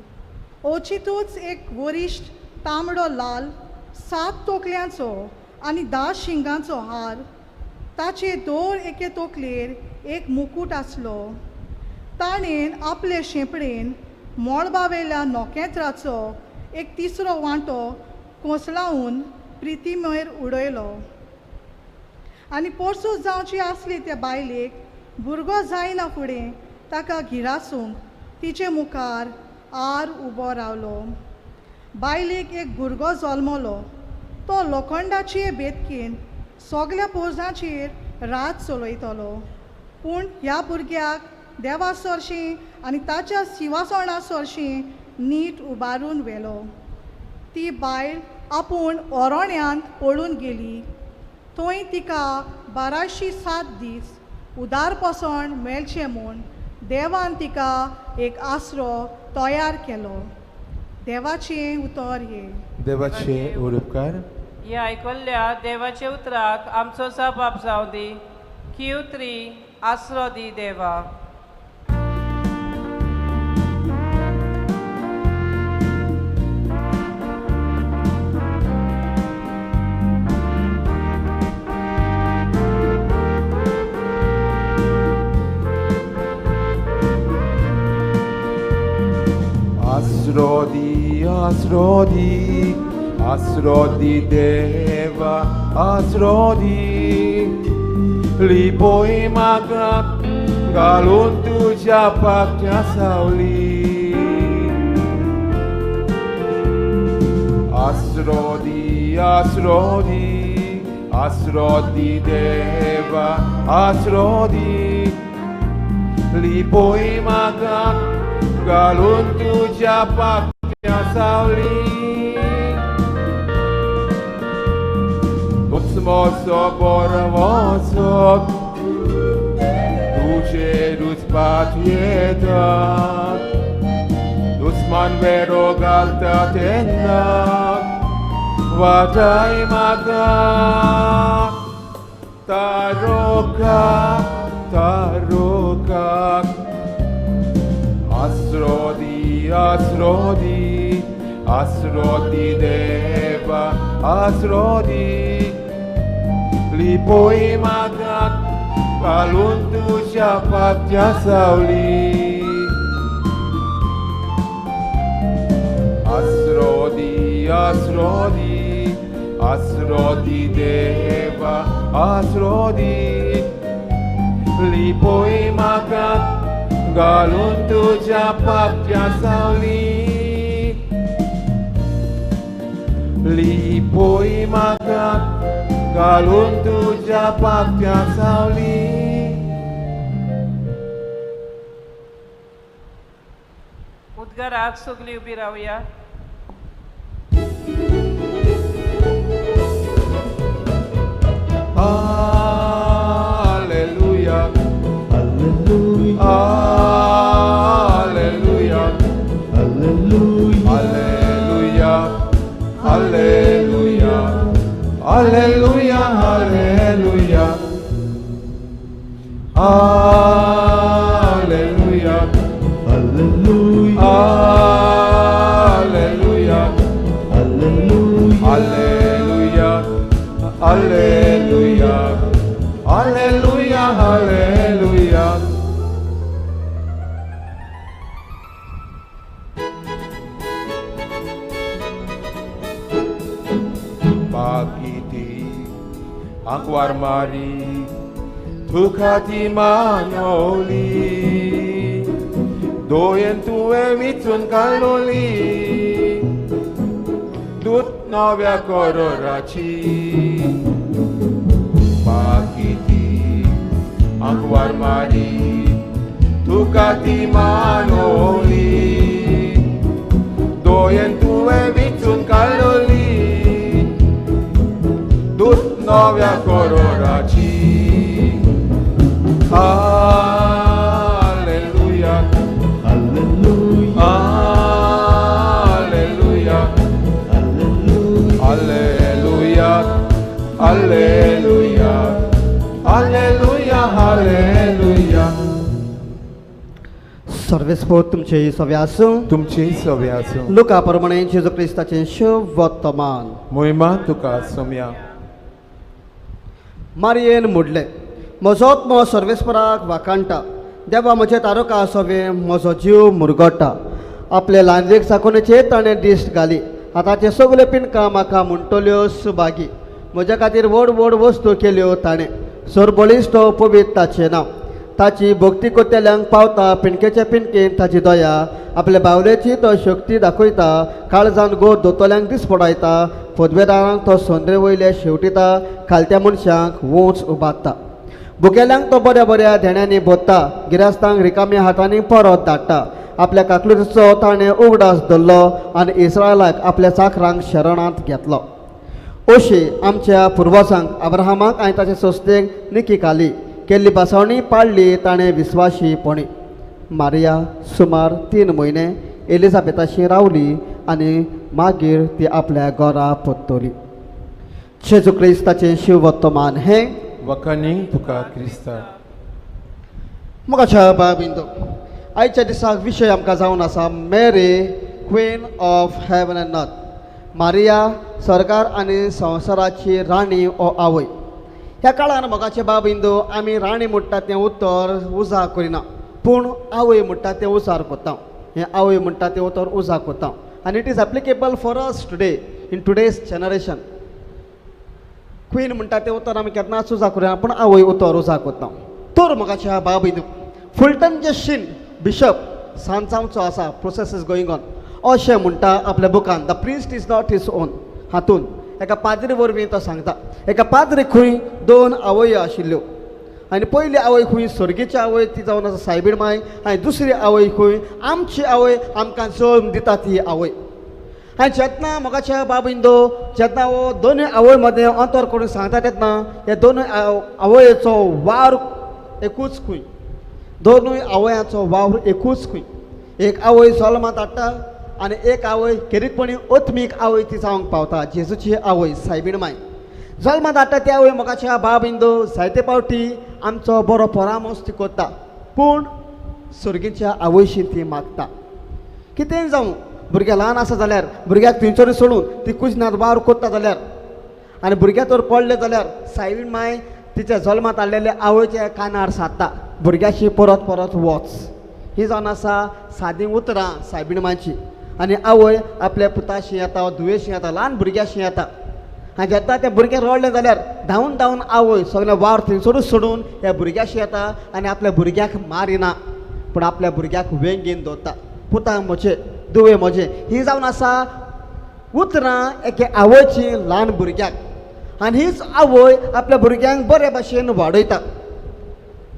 अवचितूच एक वरिश्ठ तांबडो लाल 7 तोकल्यांचो आनी 10 शिंगांचो हार, ताचे दर एके तोकलेर एक मुकूट आसलो. ताणेन आपले शेंपडेन मळबावेल्या नखेत्राचो एक तिसरो वांटो कोसळावन प्रितीमेर उडयलो. आनी पोरसूं जावची आसली त्या बायलेक भुरगो जायना फुडें ताका गिरासूंक तिचे मुखार आर उबो रावलो. बायलेक एक भुरगो जल्मलो. तो लोखंडाचे बेतकेन सगल्या पोरसांचेर रात चलयतलो. पूण ह्या भुरग्याक देवा सरशीं आनी ताच्या शिवासणा सरशीं नीट उबारून व्हेलो. ती बायल आपूण ओरोण्यांत पळून गेली. थंय तिका 1207 दीस उदारपसण मेळचें म्हूण देवान तिका एक आसरो तयार केलो. देवाचें उतर हें. देवाचे उपकार. ह्या आयकल्ल्या देवाच्या उतराक आमचो सबाब जावं दी. ही उतरी आसरो दी देवा. आसरो दी, आसरो दी, आसरो दी देवा, आसरो दी. लिपोय म्हाका घालून तुज्या पाख्या सावली. आसरो दी, आसरो दी, आसरो दी देवा, आसरो दी. लिपोय म्हाका घालून तुज्या पाख्या सावली. तूंच म्हजो बरो वचप, तुजेरूच पाट येता. दुस्मान वेरो घालता तेन्ना वाटाय म्हाका. तारोका, तारोका. आसरो दी, आसरो दी, आसरो दी देवा, आसरो दी. लिपोय म्हाका घालून तुज्या पाख्या सावली. आसरो दी, आसरो दी, आसरो दी देवा, आसरो दी. लिपोय म्हाका घालून तुज्या पाख्या सावली. लिपोय म्हाका घालून तुज्या पाख्या सावली. उद्गाराक सगळीं उबी रावया. Alleluia, alleluia, alleluia, alleluia, alleluia, alleluia, alleluia, alleluia, alleluia, alleluia, alleluia, alleluia, alleluia, alleluia. Pag-iti ang warmari तुका ती मानवली. दोयेन तुवें विचून काडलोली दूत नव्या करोराची. पाकिती आंकवार मारी तुका ती मानवली. दोयेन तुवें विचून काडलोली दूत नव्या करोराची. Alleluia, alleluia, alleluia, alleluia, alleluia, alleluia, alleluia. सर्वेस्पोर तुमचे सवे आसूं. तुमचे सवे आसूं. लुका प्रमाणे जेजू क्रिस्ताचें शुभ वर्तमान. मोहिमा तुका सोम्या. मारयेन मोडलें, म्हजो आत्मो सर्वेस्पराक वाखाणटा, देवा म्हजे तारुका सवे म्हजो जीव मुरगोटा. आपले ल्हानवेक साकोनेचेर ताणें दिश्ट घाली, आतांचे सगल्यो पिनकां म्हाका म्हणटल्यो सुभागी. म्हज्या खातीर व्हड व्हड वस्तू केल्यो ताणें, सरबळीश्ट पवित्र ताचें नांव. ताची भक्ती कोत्तेल्यांक पावता पिणकेचे पिणकेन ताची दया, आपल्या बावलेची तो शक्ती दाखयता. काळजान गोद दोतोल्यांक दीस पडायता, पदवेदारांक तो सोंद्रे वयले शेवटिता, खालत्या मनशांक वोंच उबारता. भुकेल्यांक तो बऱ्या बऱ्या धेण्यांनी भरता, गिरास्तांक रिकाम्या हातांनी परत धाडटा. आपल्या काकलुतीचो ताणें उगडास धरलो आनी इस्रायलाक आपल्या चाकरांक शरणांत घेतलो. अशी आमच्या पुर्वजांक अब्राहमाक आनी ताचे संस्थेक निकी घाली, केल्ली बसवणी पाडली ताणें विस्वाशीपणी. मारिया सुमार 3 म्हयने एलिजाबेताशी रावली आनी मागीर ती आपल्या घरा परतली. जेजू क्रिस्ताचें शिववर्तमान हें. वखाणी तुका क्रिस्ता. मोगाच्या बाबिंदो, आयच्या दिसाक विशय आमकां जावन आसा Mary queen of heaven and earth, Maria सरकार आनी संवसाराची राणी ओ आवय. ह्या काळार मोगाचे बाबिंदो आमी राणी म्हणटा तें उतर उजार करिना, पूण आवय म्हणटा तें उजार करता. हें आवय म्हणटा तें उतर उजार करता आनी it is applicable for us today in today's generation. Queen म्हणटा तें उतर आमी केन्नाच उजार करिना, पूण आवय उतर उजार करता. तर मोगाच्या बाबिंदो, फुलटन जे शीन बिशप सांजांवचो आसा, प्रोसेस is going on अशें म्हणटा आपल्या बुकान the priest is not his own. हातून एका पाद्री वरवीं तो सांगता, एका पाद्री खंय 2 आवयो आशिल्ल्यो आनी पयली आवय खंय स्वर्गीची आवय ती जावन आसा सायबीण माय, आनी दुसरी आवय खंय आमची आवय आमकां जल्म दिता ती आवय. आनी जेन्ना मोगाच्या बाबिंदो जेन्ना हो दोनूय आवय मदें अंतर करून सांगता तेन्ना ह्या दोनूय आवयचो वावर एकूच खंय, दोनूय आवयांचो वावर एकूच खंय. एक आवय जल्मांत हाडटा आनी एक आवय खेरीतपणी आत्मीक आवय ती जावंक पावता, जेजूची आवय सायबीण माय. जल्मांत हाडटा ती आवय मोगाच्या बाबिंदो जायते पावटी आमचो बरो परामर्श ती करता, पूण सर्गीच्या आवयशी ती मागता. कितेंय जावं, भुरगें ल्हान आसा जाल्यार भुरग्याक थंयसर सोडून ती कुजनांत वावर करता जाल्यार आनी भुरग्यां तर पडलें जाल्यार सायबीण माय तिच्या जल्मांत हाडलेल्या आवयच्या कानार सादता, भुरग्याशी परत परत वच. ही जावन आसा सादी उतरां सायबीण मायची. आनी आवय आपल्या पुताशी येता, धुवेशी येता, ल्हान भुरग्याशी येता आनी जेन्ना तें भुरगें रडलें जाल्यार धांवून धांवून आवय सगळें वावर थंयसरूच सोडून ह्या भुरग्याशी येता आनी आपल्या भुरग्याक मारिना, पूण आपल्या भुरग्याक वेंगेन दवरता. पुता म्हजे, दुवे म्हजे, ही जावन आसा उतरां एके आवयची ल्हान भुरग्याक. आनी हीच आवय आपल्या भुरग्यांक बरे भाशेन वाडयता.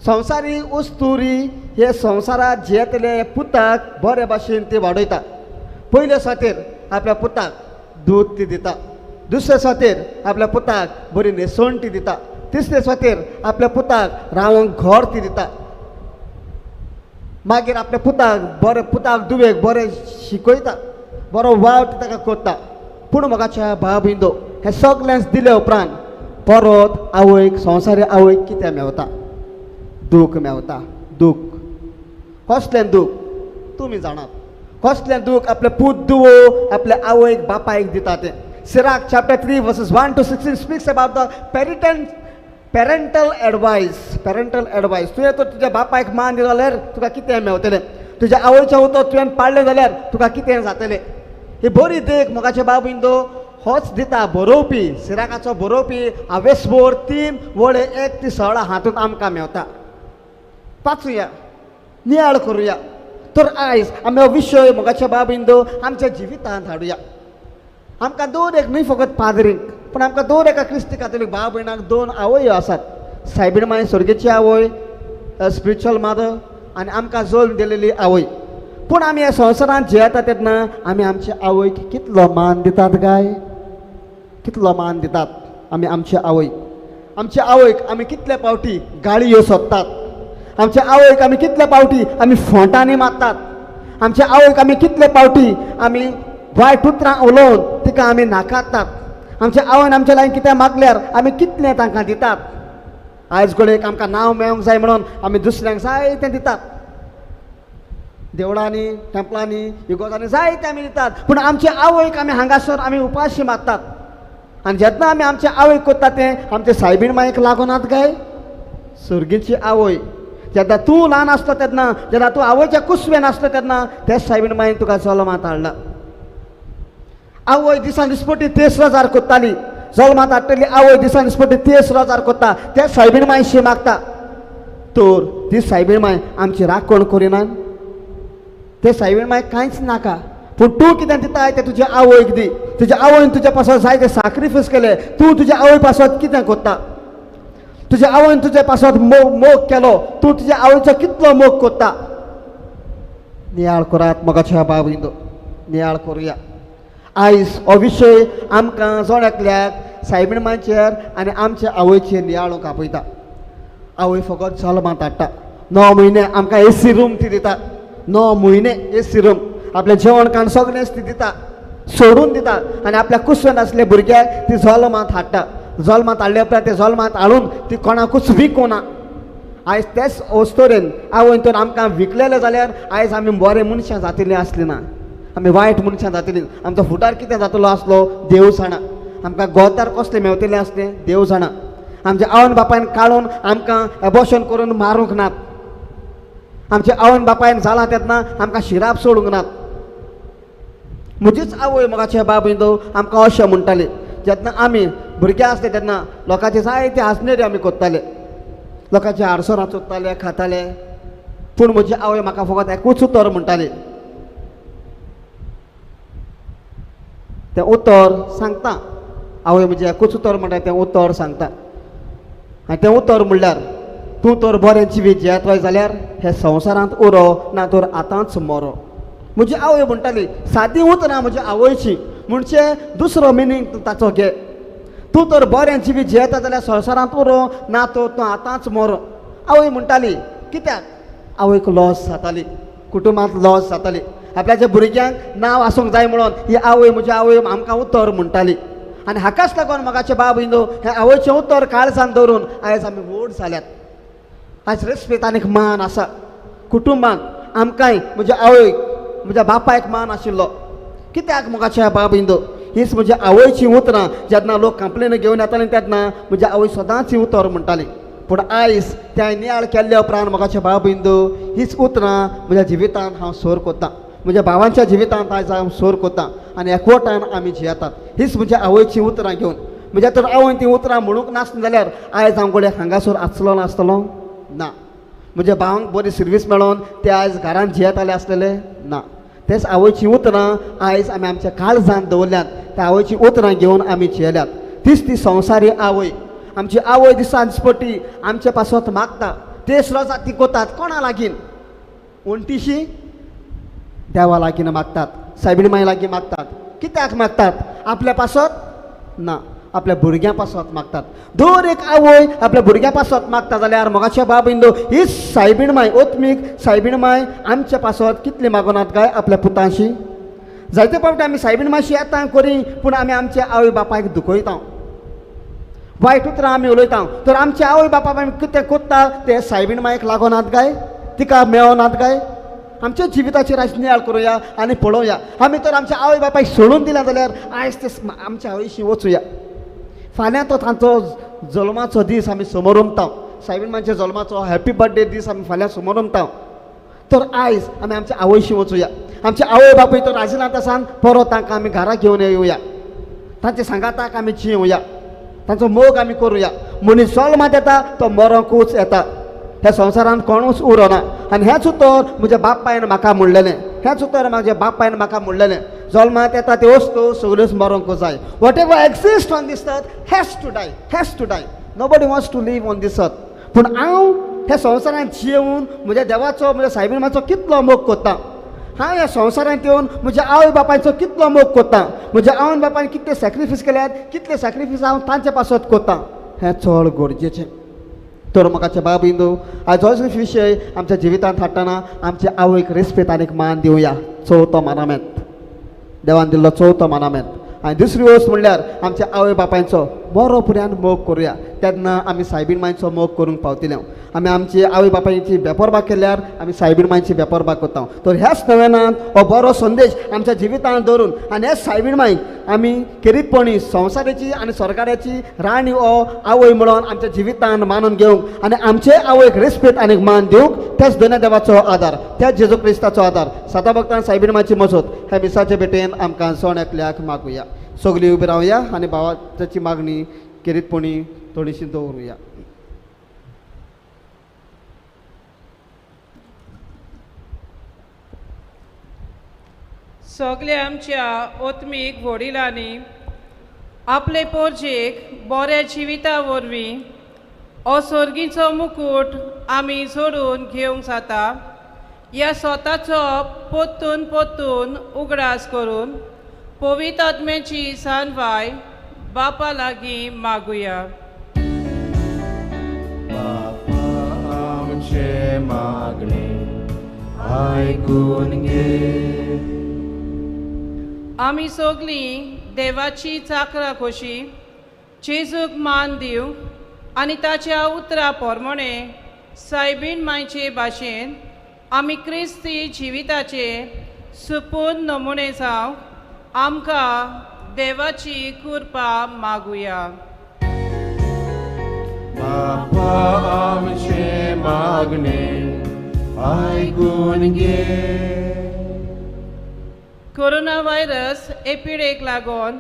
संवसारी उस्तुरी हे संवसारांत जियेतले पुताक बरे भाशेन ती वाडयता. पयले सातेर आपल्या पुताक दूद ती दिता, दुसरे सातेर आपल्या पुताक बरी न्हेसवण ती दिता, तिसरे सातेर आपल्या पुताक रावंक घर ती दिता, मागीर आपल्या पुताक बरें पुताक दुवेक बरें शिकयता, बरो वावर ती ताका करता. पूण मोगाच्या भाव बिंदो, हें सगळें दिले उपरांत परत आवयक संवसारी आवयक कितें मेवता? दूख मेवता. दूख कसलें दूख तुमी जाणात, कसलें दूख आपले पूत दुवो आपल्या आवयक बापायक दिता तें. Sirach chapter 3 verses 1 to 16 speaks about the parental advice. Parental advice, तुवें तर तुज्या बापायक मान दिलो जाल्यार तुका कितें मेवतलें, तुज्या आवयचें उतर तुवें पाळ्ळें जाल्यार तुका कितें जातलें. ही बरी देख मोगाचे बाब बिंदो होच दिता बरोवपी, सिराकाचो बरोवपी हावेसभोर 3:1 ते 16 हातूंत आमकां मेवता. वाचुया, नियाळ करुया. तर आयज आमी हो विशय मोगाच्या बाब बिंदो आमच्या जिवितांत हाडुया. आमकां दोन एक न्हय फकत पाद्रींक, पूण आमकां दोन एका क्रिस्ती कातोलीक भाव भयणाक 2 आवयो आसात. सायबीण माय स्वर्गेची आवय, स्पिरिच्युअल मादर, आनी आमकां जल्म दिलेली आवय. पूण आमी ह्या संवसारांत जियेता तेन्ना आमी आमच्या आवयक कितलो मान दितात काय? कितलो मान दितात आमी आमच्या आवयक? आमच्या आवयक आमी कितले पावटी गाळयो सोदतात, आमच्या आवयक आमी कितले पावटी आमी फोंटांनी मारतात, आमच्या आवयक आमी कितले पावटी आमी वायट उतरां उलोवन तिका आमी नाकारतात. आमच्या आवयन आमच्या लागीं कितें मागल्यार आमी कितलें तांकां दितात. आयज घडयेक आमकां नांव मेळोंक जाय म्हणून आमी दुसऱ्यांक जायतें दितात. देवळांनी, टेंपलांनी, इगोजांनी जायते आमी दितात, पूण आमचे आवयक आमी हांगासर आमी उपाशी मागतात. आनी जेन्ना आमी आमच्या आवयक करता तें आमचे सायबीण मायक लागोनात काय? सर्गीची आवय जेन्ना तूं ल्हान आसलो तेन्ना, जेन्ना तूं आवयच्या कुसवेन आसलो तेन्ना तेच सायबीण मायन तुका जल्मांत हाडला. आवय दिसान दिसपटी तेस रोजार कोत्ताली, जल्मांत हाडटली आवय दिसान दिसपटी तेस रोजार कोत्ता, ते सायबीण मायशी मागता. तर ती सायबीण माय आमची राखण करिना, ते सायबीण माय कांयच नाका, पूण तूं कितें दिताय तें तुज्या आवयक दी. तुज्या आवयन तुज्या पासत जायते साक्रिफायस केले, तूं तुज्या आवय पासत कितें करता? तुज्या आवयन तुज्या पासत मोग मोग केलो, तूं तुज्या आवयचो कितलो मोग करता? नियाळ करात मोगाच्या बाबींदो, नियाळ करुया. आयज हो विशय आमकां जण एकल्याक सायबीण मांचेर आनी आमच्या आवयचेर नियाळूंक आपयता. आवय फकत जल्मांत हाडटा, 9 म्हयने आमकां एसी रूम ती दिता, 9 म्हयने एसी रूम, आपलें जेवण खाण सगळेंच ती दिता, सोडून दिता आनी आपल्या कुसवेन आसल्या भुरग्याक ती जल्मांत हाडटा. जल्मांत हाडल्या उपरांत ते जल्मांत हाडून ती कोणाकूच विकूना. आयज तेच अस्तोरेन आवयन तर आमकां विकलेले जाल्यार आयज आमी बरे मनशां जातिल्लीं आसलीं ना, आमी वायट मनशां जातलीं. आमचो फुडार कितें जातलो आसलो देव जाणा, आमकां गोतार कसले मेवतले आसले देव जाणा. आमच्या आवयन बापायन काडून आमकां एबॉर्शन करून मारूंक नात, आमच्या आवयन बापायन जालां तेन्ना आमकां शिराप सोडूंक नात. म्हजीच आवय मोगाचे बाबींदो आमकां अशें म्हणटाली, जेन्ना आमी भुरगे आसले तेन्ना लोकांचे जायते आजनेरी आमी करताले, लोकांचे आडसरां चोरताले, खाताले, पूण म्हजी आवय म्हाका फकत एकूच उतर म्हणटाली. तें उतर सांगता, आवय म्हजें एकूच उतर म्हणटा, तें उतर सांगता. आनी तें उतर म्हणल्यार तूं तर बरें जिवीत जियेतलो जाल्यार हे संवसारांत उरो, ना तर आतांच मरो. म्हजी आवय म्हणटाली सादी उतरां म्हज्या आवयची, म्हणजे दुसरो मिनींग ताचो घे, तूं तर बरें जिवीत जियेता जाल्यार संवसारांत उरो, ना तर तूं आतांच मरो. आवय म्हणटाली कित्याक? आवयक लॉस जाताली, कुटुंबांत लॉस जाताली, आपल्याच्या भुरग्यांक नांव आसूंक जाय म्हणून ही आवय म्हजी आवय आमकां उतर म्हणटाली. आनी हाकाच लागून मोगाचे बाब इंदो हें आवयचें उतर काळजान दवरून आयज आमी व्हड जाल्यात. आयज रेस्पेद आनीक मान आसा कुटुंबांत आमकांय, म्हज्या आवयक म्हज्या बापायक मान आशिल्लो. कित्याक मोगाच्या बाब इंदो? हीच म्हज्या आवयचीं उतरां जेन्ना लोक कंप्लेन घेवन येताले तेन्ना म्हज्या आवय सदांच ही उतर म्हणटाली. पूण आयज त्या नियाळ केल्ल्या उपरांत मोगाच्या बाब इंदो हीच उतरां म्हज्या जिवितांत हांव सोर करतां, म्हज्या भावांच्या जिवितांत आयज हांव सोर करतां आनी एकवटान आमी जियेतात. हीच म्हज्या आवयचीं उतरां घेवन म्हज्या तर आवयन तीं उतरां म्हणूंक नासलीं जाल्यार आयज हांव घडये हांगासर आसलो नासतलो ना, म्हज्या भावांक बरी सर्वीस मेळोन ते आयज घरांत जियेताले आसलेले ना. तेच आवयचीं उतरां आयज आमी आमच्या काळजांत दवरल्यात, त्या आवयचीं उतरां घेवन आमी जियेल्यात. तीच ती संवसारी आवय. आमची आवय दिसान दिसपटी आमचे पासत मागता, तेच रोजां ती कोतात कोणा लागीं, वण्टीशी देवा लागीं मागतात, सायबीण माय लागीं मागतात. कित्याक मागतात? आपल्या पासत ना, आपल्या भुरग्यां पासत मागतात. दर एक आवय आपल्या भुरग्यां पासत मागता जाल्यार मोगाच्या बाबींदो हीच सायबीण माय, ओत्मीक सायबीण माय आमच्या पासत कितली मागोनात काय आपल्या पुतांशी. जायते फावटी आमी सायबीण मायशी येता करी, पूण आमी आमच्या आवय बापायक दुखयता, वायट उतरां आमी उलयता. तर आमच्या आवय बापायक आमी कितें कोत्ता ते सायबीण मायक लागोनात काय, तिका मेळोनात काय? आमच्या जिविताचेर आयज नियाळ करुया आनी पळोवया. आमी तर आमच्या आवय बापायक सोडून दिल्या जाल्यार आयज ते आमच्या आवयशी वचुया. फाल्यां तो तांचो जल्माचो दीस आमी समोर उमता, सायबीण मांच्या जल्माचो हॅपी बर्थडे दीस आमी फाल्यां समोर उमता. तर आयज आमी आमच्या आवयशी वचुया. आमचे आवय बापूय तर राजिनात आसान परत तांकां आमी घरा घेवन येवया, तांचे सांगाताक आमी जियोया, तांचो मोग आमी करुया. मनीस जल्मांत येता तो मरोंकूच येता, ह्या संवसारांत कोणूच उरना. आनी हेंच उतर म्हज्या बापायन म्हाका म्हणलेलें, हेंच उतर म्हज्या बापायन म्हाका म्हणलेलें, जल्मांत येता त्यो वस्तू सगल्योच मरोंक जाय. Whatever exist on this earth has to die, has to die. Nobody wants to live on this earth. पूण हांव ह्या संवसारांत जियेवन म्हज्या देवाचो, म्हज्या सायबीमाचो कितलो मोग करता. हांव ह्या संवसारांत येवन म्हज्या आवय बापायचो कितलो मोग करता, म्हज्या आवय बापायन कितले सॅक्रिफायस केल्यात, कितले सॅक्रिफायस हांव तांचे पासत करता, हें चड गरजेचें. तर मोगाचे बाब इंदू आयज हो विशय आमच्या जिवितांत हाडटना आमच्या आवयक रेस्पेद आनीक मान दिवया. चवथो मानामेत, देवान दिल्लो चवथो मानामेत. आनी दुसरी वस्त म्हणल्यार आमच्या आवय बापायचो बरो पुऱ्यान मोग करुया. तेन्ना आमी सायबीण मांयचो मोग करूंक पावतले. आमी आमची आवय बापायची बेपोरबा केल्यार आमी सायबीण मांयची बेपोरबा करता. तर ह्याच नव्यानान हो बरो संदेश आमच्या जिवितांत दवरून आनी ह्याच सायबीण मांयक आमी खेरीतपणी संवसाराची आनी सरकाराची राणी हो आवय म्हणून आमच्या जिवितान मानून घेवंक आनी आमचे आवयक रेस्पेद आनी मान दिवंक त्याच दोन्या देवाचो आदार, त्याच जेजू क्रिस्ताचो आदार, सदां भक्तान सायबीण मांयची मजत ह्या मिसाचे भेटेन आमकां सण एकल्याक मागुया. सगळीं उबी रावया आनी भावाची मागणी खेरीतपणी थोडीशी दवरुया. सगल्या आमच्या ओत्मीक वडिलांनी आपले पोरजेक बऱ्या जिविता वरवीं हो सर्गीचो मुकूट आमी जोडून घेवंक जाता ह्या स्वताचो पोत्तून पोत्तून उगडास करून पवित्र आत्म्याची सानवाय बापा लागीं मागुया. बापा आमचे मागणे आयकून घे. आमी सगळीं देवाची चाकरां खोशी जेजूक मान दिवंक आनी ताच्या उतरा प्रमाणे सायबीण मांयचे भाशेन आमी क्रिस्ती जिविताचे सुपून नमुने जावंक आमकां देवाची कृपा मागुया. बापा आमचे मागणे आयकून घे. कोरोना व्हायरस हे पिडेक लागून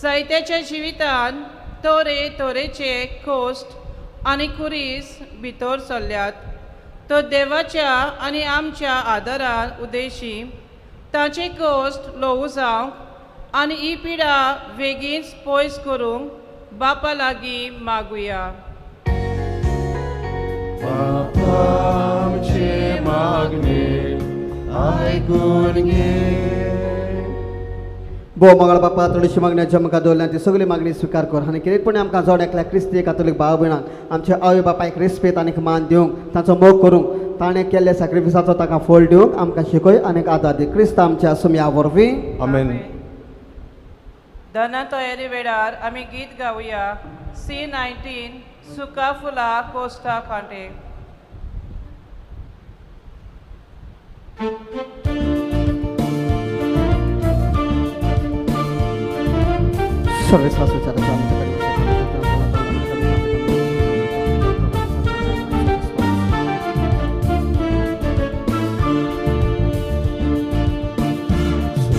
जायत्याच्या जिवितान तरे तरेचे कोश्ट आनी कुरीस भितर सरल्यात तर देवाच्या आनी आमच्या आदारान उद्देशी तांचे कोश्ट ल्हवू जावंक आनी ही पिडा वेगींच पयस करूंक बापा लागीं मागुया. बापा आमचे मागणे आयकून घे. भोव मंगळ बापा थोडीशी मागण्या आमकां दवरल्या ती सगळी मागणी स्विकार कर आनी कितेंपणी आमकां जोड एकल्या क्रिस्ती कातोलीक भाव भयणांक आमच्या आवय बापायक रेस्पेद आनी मान दिवंक तांचो मोग करूंक ताणें केल्ल्या सॅक्रिफिसाचो ताका फळ दिवंक आमकां शिकय आनी आदार दी. क्रिस्त आमच्या सुम्या वरवीं आमेन. धना तयारी वेळार आमी गीत गावया C19 सुका फुला कोस्टा कांटे.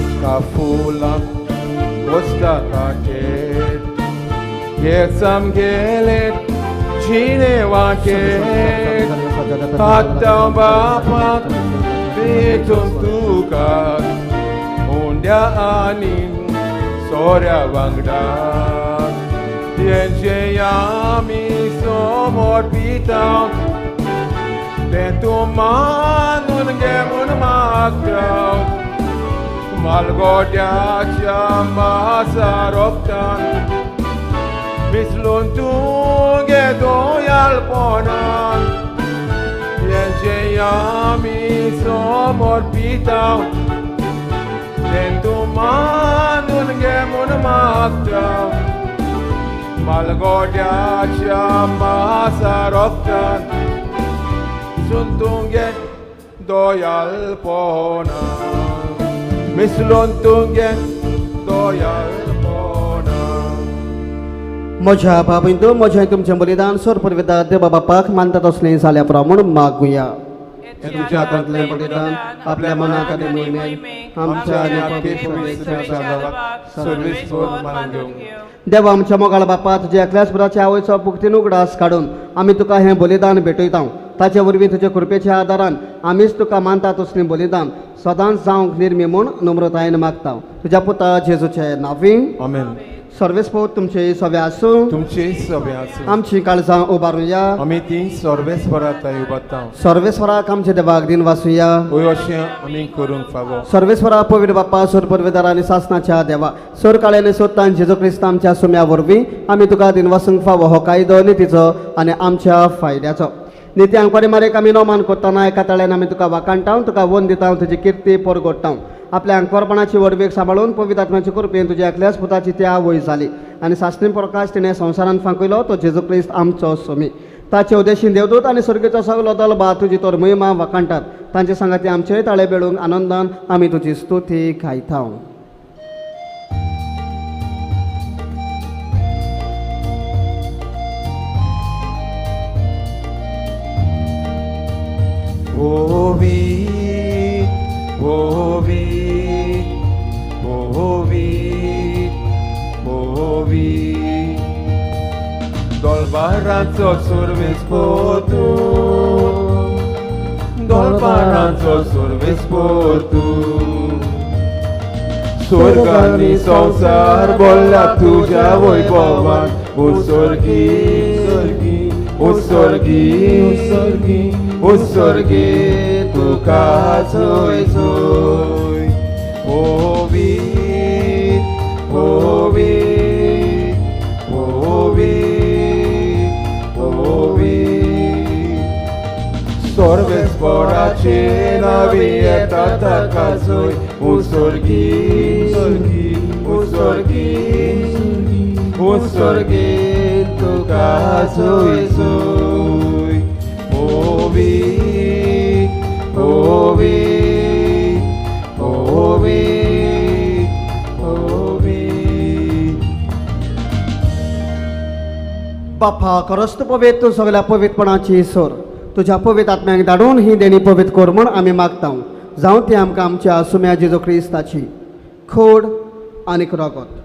सुका फुला कोस्टा कांटे घेचम गेले जिणे वाटे आतां बापाक भेटून तुका उंड्या आनी सोऱ्या वांगडा तेंचे आमी समोर पिता तें तूं मानून घे म्हूण मागता मालगोट्याच्या मासा रोगतान मिसलून तुगे दोयालपणान तेंचे आमी समोर पिता तें तूं मानून घे म्हूण मागता मालगोट्याच्या मासा रोगतान मिसलून तुगे दोयालपणान मिसलून तुगे दोयालपणान. म्हज्या बाबींदो म्हजें तुमचें बलिदान सोर पुर्विदा देवा बापाक मानता तसलें जाल्या प्रमाण मागुया. तुमच्या हातांतलें बलिदान आपल्या मनाक आनी मोहिमेक आमच्या आनी देवा आमच्या मोगाळ बापा तुज्या एकल्याच पुराच्या आवयचो पुक्तीन उगडास काडून आमी तुका हें बलिदान भेटयता. ताचे वरवीं तुज्या कृपेच्या आदारान आमीच तुका मानता तसलें बलिदान सदांच जावंक निर्मी म्हूण नम्रतायेन मागता. तुज्या पुता जेजूचे नांवी आमेन. सर्वेस्पोर तुमचे सवे आसूं तुमचे सवे आसूं. आमची काळजां उबारुया आमी ती सर्वेस्वराक उबारता. सर्वेस्वराक आमच्या देवाक दिन वासुया हय अशें आमी करूंक फावो. सर्वेस्वरा पवित्र बाप्पा सोर परवेदार आनी सासनाच्या देवा सोर काळ्याने सोदतान जेजू क्रिस्त आमच्या सुम्या वरवीं आमी तुका दिन वासूंक फावो. हो कायदो नितीचो आनी आमच्या फायद्याचो. निती आंकवारी मारेक आमी नोमान करतना एका ताळ्यान आमी तुका वाखाणटा तुका वन दिता तुजी किर्ती परगोडटा. आपल्या आंकवारपणाची व्हडवीक सांबाळून पवित्र आत्म्याची कृपेन तुज्या एकल्याच पुताची ती आवय जाली आनी सासणी प्रकाश तिणें संवसारांत फांकयलो तो जेजू क्रिस्त आमचो सोमी. ताचे उद्देशीन देवदूत आनी स्वर्गीचो सगलो दलबा तुजी तोर महिमा वाखाणटात. तांचे सांगाती आमचेय ताळे बेळूंक आनंदान आमी तुजी स्तुती गायता. Ovi, ovi, ovi, ovi. Dolbaranțo survis potu, dolbaranțo survis potu. Sorgani संसार बोलला तुझ्या वैभवान, ओ स्वर्गी, ओ स्वर्गी, ओ स्वर्गी तुका जोय जोय. ओवी, ओवी, ओवी, ओवी. सर्वेस्पराचे नावी येता ताका जोय, ओ स्वर्गी, ओ स्वर्गी, ओ स्वर्गी तुका जोय जोय. ओवी, ओवी, ओवी, ओवी. बापा खरोच तूं पवित्र, तूं सगळ्या पवित्रपणाची सोर. तुज्या पवित्र आत्म्याक धाडून ही देणी पवित्र कर म्हूण आमी मागता. जावं ती आमकां आमच्या सुम्या जेजू क्रिस्ताची खोड आनीक रगत.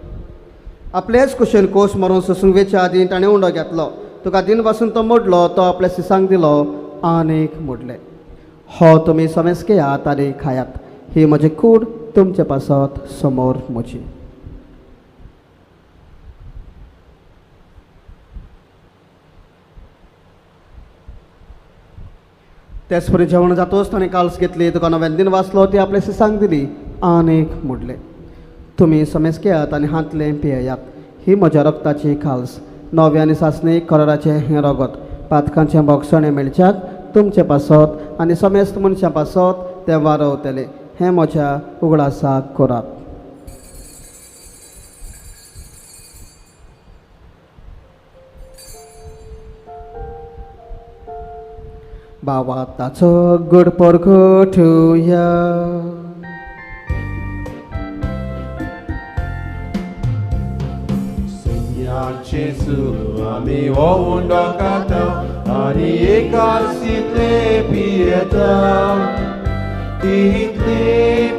आपलेच कुशेन कोस मारून सोसूंक वेच्या आदीं ताणें उंडो घेतलो, तुका दिन पासून तो मोडलो, तो आपल्या सिसांक दिलो आनीक मोडले. हो तुमी समेस घेयात आनी खायात, ही म्हजी कूड तुमचे पासत समोर म्हजी. तेच परी जेवण जातोच ताणें काल्स घेतली, तुका नव्यान दिन वाचलो, ती आपल्या सिसांक दिली आनीक मोडले. तुमी समेस घेयात आनी हांतलें पियेयात, ही म्हज्या रक्ताची खाल्स, नव्या आनी सासणी कराराचें हें रगत, पातकांचें भोगसणें मेळच्याक तुमचे पासत आनी समेस्त मनशां पासत तें वारवतलें. हें म्हज्या उगडासाक करात. बाबा ताचो गोड परगटुया. जेजू आमी हो उंडो खाता आनी एकासितले पियेता. तितले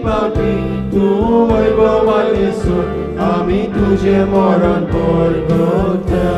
पापी तूं वैभवान येसून आमी तुजें मरण परगटा.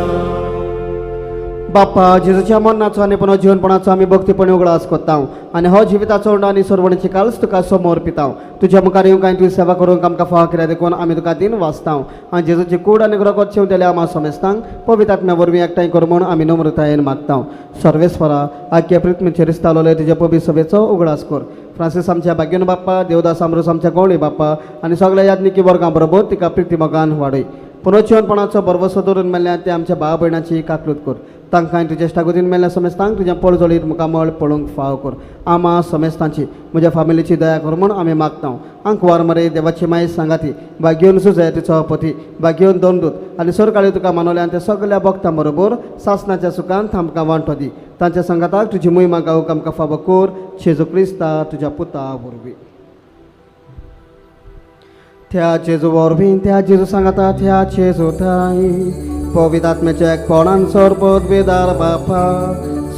बापा जेजूच्या मरणाचो आनी पुनः जिवनपणाचो आमी भक्तीपणी उगडास करता आनी हो जिविताचो उंडो आनी सरवणीची काल्स तुका समोर पिता. तुज्या मुखार येवंक आनी तुजी सेवा करूंक आमकां फावो केल्या देखून आमी तुका दिन वाचता आनी जेजूची कूड आनी रगत शेंवतेल्या आमा समेस्तांक पवित्र आत्म्या वरवीं एकठांय कर म्हूण आमी नम्रतायेन मागता. सर्वेस्परा आख्या पृथ्वीचेर रिस्तावलोले तुज्या पवित्र सभेचो उगडास कर. फ्रांसीस आमच्या भाग्यन बाप्पा, देवदास आमरोस आमच्या गवळी बाप्पा आनी सगळ्या याज्ञिकी वर्गां बरोबर तिका प्रिती मोगान वाडय. पुनर्जिवनपणाचो भरवसो दवरून मेळ्ळ्या ते आमच्या भाव भयणाची काकलूत कर. तांकां तुज्या इश्टागतीन मेळ्ळ्या समेस्तांक तुज्या पळजोळीत मुखामळ पळोवंक फाव कर. आमा समेस्तांची म्हज्या फामिलीची दया कर म्हूण आमी मागता. आंकवार मरे देवाची माय सांगाती भाग्योन सुजयतीचो पती भाग्योन दोनदूत आनी सरकाळी तुका मानवल्या आनी त्या सगळ्या भक्तां बरोबर सासनाच्या सुखान आमकां वांटो दी. तांच्या सांगाताक तुजी मोहिमा गावूंक आमकां फावो कर. जेजू क्रिस्ता तुज्या पुता वरवीं. त्या जेजू वरवीं, त्या जेजू सांगाता, त्या जेजू ठाई पवित्र आत्म्याच्या एकपणान सर्वोद्वेदार बापा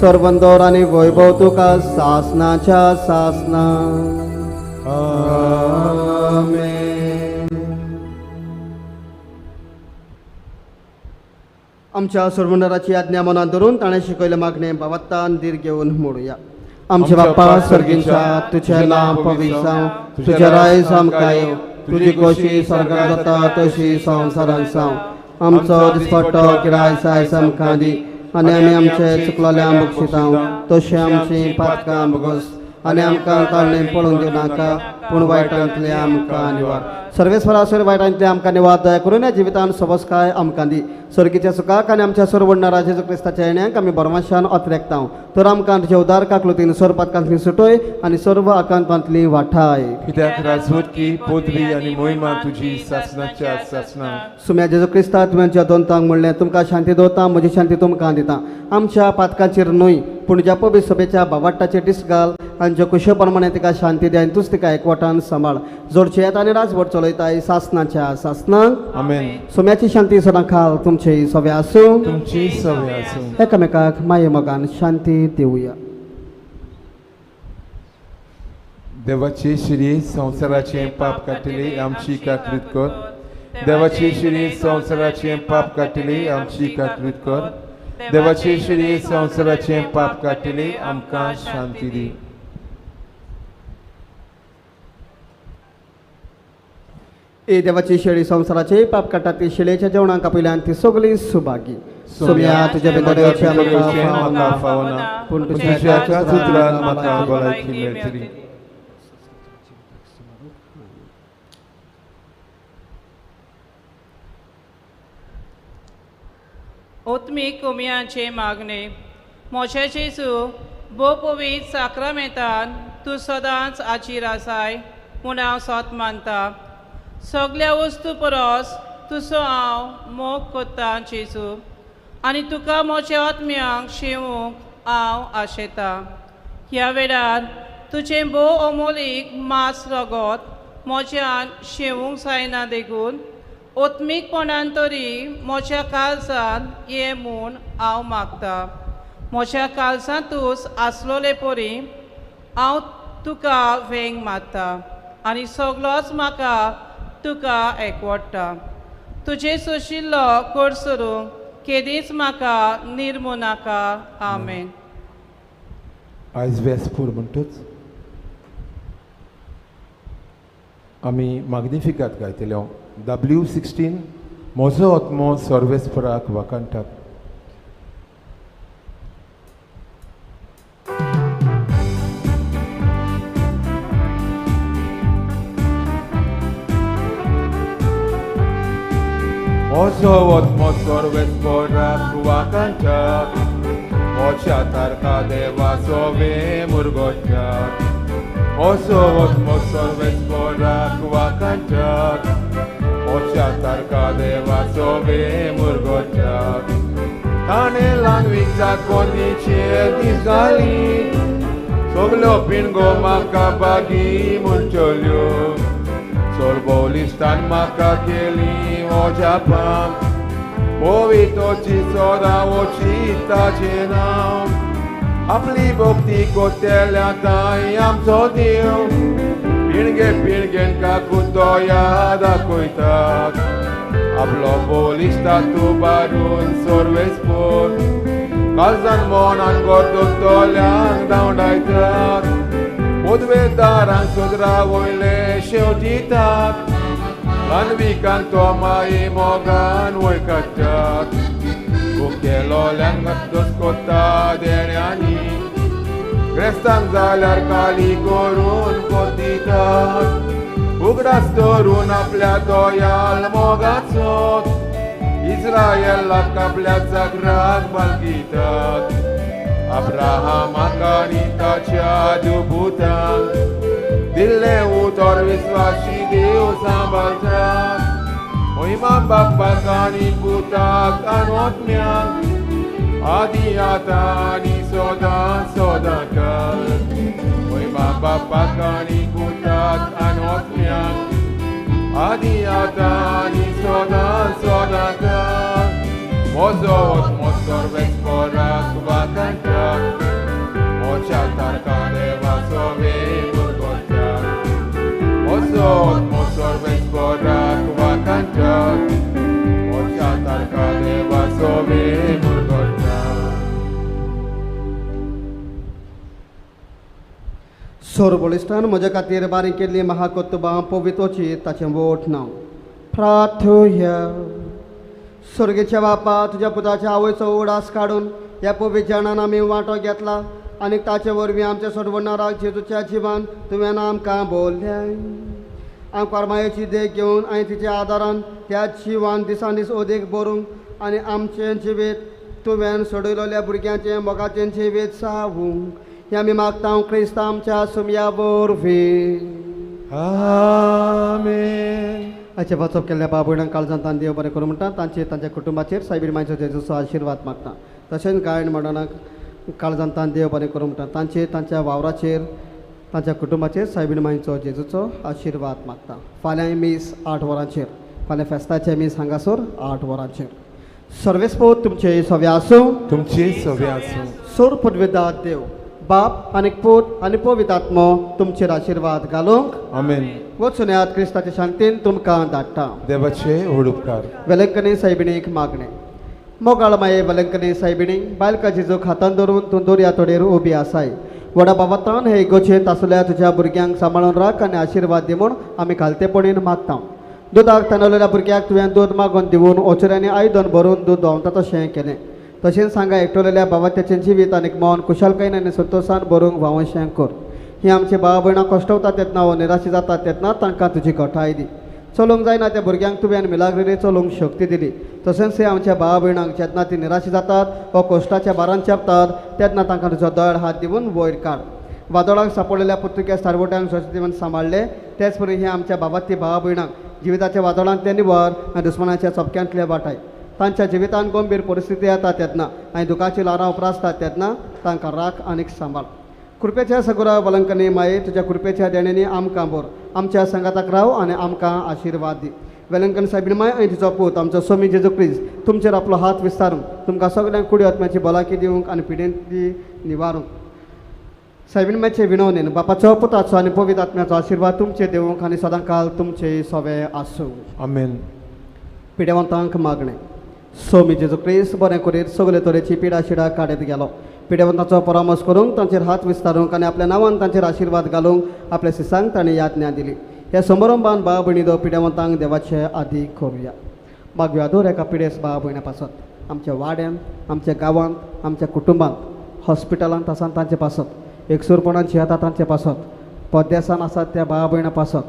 सर्वंदोर आनी वैभव तुका सासनाच्या सासना. आमेन. आमच्या सर्वंदराची आज्ञा मनात धरून ताणें शिकयलें मागणें बाबत्तान धीर घेवन मोडुया. आमचे बाप्पा सर्गींच्या, तुजें नांव पवित्र जावं, तुजें राज आमकां येवं, तुजी खोशी स्वर्गांत जाता तशी संवसारांत जावं. आमचो दिसपट्टो किराय सायस आमकां दी आनी आमी आमचे चुकलोल्यांक बक्षितांव तशें आमची पातकां भोगस आनी आमकां ताळणें पळोवन दिवं नाका, पूण वायटांतलें आमकां निवार. सर्वेस्वरा सर वायटांतलें आमकां निवार दया करून ह्या जिवितान सबसकाय आमकां दी. स्वर्गीच्या सुखाक आनी आमच्या सरवडणारा जेजू क्रिस्ताच्या येण्याक आमी बरमाशान अत्रेकता. तर आमकां तुज्या उदार काकलुतीन सर्वपातकांतली सुटोय आनी सर्व आकांतांतली वाठाय. कित्याक राजवटकी पदवी आनी मोहिमा तुजी सासणाच्या सासणा. सुम्या जेजू क्रिस्ता तुमच्या दोनतांक म्हणलें, तुमकां शांती दवरता, म्हजी शांती तुमकां दिता. आमच्या पातकांचेर न्हय पूण ज्या पवित्र सभेच्या बावाट्टाचेर दीस घाल आनी ज्या कुशे प्रमाणे तिका शांती दी आनी तूच तिका एकवटान सांबाळ. जोडचे येता आनी राजवट चलयताय सासणाच्या सासणाक. आमेन. सोम्याची शांती सदां खाल तुमचे सवे आसूं, तुमची सवे आसूं. एकामेकाक माये मोगान शांती दिवया. देवाची शिरी संवसाराचें पाप काडटली आमची काकृत कर. देवाची शिरी संवसाराचें पाप काडटली आमची काकृत कर. देवाची शिरी संवसाराचें पाप काडटली आमकां शांती दी. ए देवाची शेळी संवसाराचे पाप काडटा ती शेळयेच्या जेवणाक आपयल्यान ती सगळी सुभागी. सोम्या तुज्या भितर येवचें म्हाका फावना, पूण तुज्या एकाच उतरान म्हाका भलायकी मेळटली. ओत्मीक कोमियांचे मागणे. मोशे जेजू भोव पवित्र साक्रामेंतान तूं सदांच आचीर आसाय म्हूण हांव सोत मानता. सगल्या वस्तू परस तुजो हांव मोग कोत्ता जेजू, आनी तुका म्हज्या आत्म्यांक शेवूंक हांव आशेतां. ह्या वेळार तुजें भोव अमोलीक मांस रगत म्हज्यान शेवूंक जायना देखून ओत्मीकपणान तरी म्हज्या काळजान ये म्हूण हांव मागता. म्हज्या काळजांतूच आसलोले परी हांव तुका वेंग मारता आनी सगलोच म्हाका तुका एकवडटा. तुजें सोशिल्लो कडसरूंक केदींच म्हाका निर्मू नाका. आमेन. आयज वेस्पूर म्हणटूच आमी माग्निफिकात गायतले. W16 म्हजो आत्मो सर्वेस्पराक वाखाणटा. म्हजो आत्मो सर्वेस्पराक वाखाणटा, म्हज्या तारका देवाचो वेम उरगोटा. म्हजो आत्मो सर्वेस्पराक वाखाणटा, म्हज्या तारका देवाचो वेम उरगोटा. ताणें ल्हानवीक जाकोनीचेर दीस घाली, सगल्यो पिणगो म्हाका बागी म्हणटल्यो. सोरबोलिस्तान म्हाका केली ओजापां, पवितोची सदां वची ताचें नांव. आपली भक्ती कोतेल्या तांय आमचो देव, पिळगे पिळगेन काकून तो याद दाखयतात. आपलो बोलिस्ता तूं बारून सर्वेस्पोर, काळजान मनान गोरदोतल्यांक धांवडायतात. पदवेदारांक सदरा वयले शेव दितात, ल्हानविकांक तो माये मोगान वयर काडटात. भुकेलोल्यांक दसकोता देण्यांनी, क्रेस्तांक जाल्यार काली करून कोतितात. उगडास धरून आपल्या दोयाल मोगाचो, इस्रायलाक आपल्या जागराक बालगितात. अब्राहमाक आनी ताच्या दुबुतांक दिल्लें उतर विस्वाशी देव सांबाळटात. मोहिमा बापाक आनी पुताक आनी आत्म्याक, आदी आतां आनी सदां सदां काल. मोहिमा बापाक आनी पुताक आनी आत्म्याक, आदी आतां आनी सदां सदां काल. म्हजो आत्मो सर्वेस्पराक वाखाणटा, म्हज्या तारका देवाचो वेम उरगोटा. म्हजो आत्मो सर्वेस्पराक वाखाणटा, म्हज्या तारका देवाचो वेम उरगोटा. सोरबोलिस्तान म्हज्या खातीर बारीक केल्ली महाकोत्तुबां पवितोची ताचें वोट नांव. प्रार्थया. स्वर्गेच्या बापा, तुज्या पुताच्या आवयचो उडास काडून ह्या पवित्र जेवणान आमी वांटो घेतला. आनी ताचे वरवीं आमच्या सोडवणाराक जेजूच्या जिवान तुवें आमकां बोल्लें. आमकां मायेची देख घेवन आनी तिच्या आदारान त्या जिवान दिसान दीस ओदेक बरूंक आनी आमचें जिवीत तुवें सोडयलेल्या भुरग्यांचें मोगाचें जिवीत जावूंक हें आमी मागता क्रिस्तांव आमच्या सुमया वरवीं. आमेन. आयचें वाचप केल्ल्या बाबयणांक काळजांत देव बरें करूं म्हणटा. तांचेर तांच्या कुटुंबाचेर सायबीर मायचो जेजूचो आशिर्वाद मागता. तशेंच गायन मंडळाक काळजांत देव बरें करूं म्हणटा. तांचेर तांच्या वावराचेर तांच्या कुटुंबाचेर सायबीर मायचो जेजूचो आशिर्वाद मागता. फाल्यां मीस 8 वरांचेर, फाल्यां फेस्ताचें मीस हांगासर 8 वरांचेर. सर्वेस्पोत तुमचे सवे आसूं, तुमचे सवे आसूं. सोर पदवेदार देव बाप आनी पूत आनी पवित्र आत्मो तुमचेर आशिर्वाद घालूंक. आमेन. वचून येयात, क्रिस्ताचे शांतीन तुमकां धाडटा. देवाचे व्हड उपकार. वेलंकनी सायबिणीक मागणें. मोगाळ माये वेलंकनी सायबिणी बायलका जेजूक हातान धरून तूं दर्या तोडेर उबी आसाय. व्हडा बाबातान हे इगोचेंत आसल्या तुज्या भुरग्यांक सांबाळून राख आनी आशिर्वाद दी म्हूण आमी खालतेपणीन मागता. दुदाक ताणवलेल्या भुरग्याक तुवें दूद मागून दिवन ओचऱ्यांनी आयदन भरून दूद दोवता तशें केलें. तशेंच सांगा एकटोलेल्या बाबात्याचें जिवीत आनी मन खुशालकायेन आनी संतोशान भरूंक वावशें कर. ही आमची भाव भयणां कश्टवतात तेन्ना वो निराशी जातात तेन्ना तांकां तुजी घटाय दी. चलूंक जायना त्या भुरग्यांक तुवें मिलाग्रेरी चलूंक शक्ती दिली. तशेंच हे आमच्या भाव भयणांक जेन्ना ती निराशी जातात वा कश्टाच्या भारान चेपतात तेन्ना तांकां तुजो दयाळ हात दिवन वयर काड. वादळाक सापडलेल्या पुर्तुगेज तारवट्यांक स्वच्छतेन सांबाळ्ळे तेच परी हे आमच्या बाबाती भाव भयणांक जिविताच्या वादळांतले निवार आनी दुस्मनाच्या चपक्यांतले वाटाय. तांच्या जिवितांत गंभीर परिस्थिती येता तेन्ना आनी दुखाची ल्हारां उप्रासतात तेन्ना तांकां राख आनीक सांबाळ. कृपेच्या सगुरा वलंकनी माये तुज्या कृपेच्या देण्यांनी आमकां बोर आमच्या सांगाताक राव आनी आमकां आशिर्वाद दी. वेलंकन सायबीण माय आनी तिचो पूत आमचो स्वामी जेजू क्रिस्त तुमचेर आपलो हात विस्तारूंक तुमकां सगळ्यांक कुडी आत्म्याची भलायकी दिवंक आनी पिडेंतली निवारूंक. सायबीण मायचे विनवणेन बापाचो पुताचो आनी पवित्र आत्म्याचो आशिर्वाद तुमचे दिवंक आनी सदांकाल तुमचे सवे आसूं. आमेन. पिडेवंतांक मागणें. स्वामी जेजू क्रिस्त बरें करीत सगळे तरेची पिडा शिडा काडीत गेलो. पिडेवंताचो परामर्श करूंक तांचेर हात विस्तारूंक आनी आपल्या नांवान तांचेर आशिर्वाद घालूंक आपल्या सिसांक ताणें याज्ञा दिली. ह्या समारंभान भाव भयणी दो पिडेवंतांक देवाचे आदी करुया. मागया दर एका पिडेस भाव भयणा पासत आमच्या वाड्यांत, आमच्या गांवांत, आमच्या कुटुंबांत, हॉस्पिटलांत आसा तांचे पासत, एकसूरपणान जियेता तांचे पासत, परदेसान आसात त्या भाव भयणा पासत,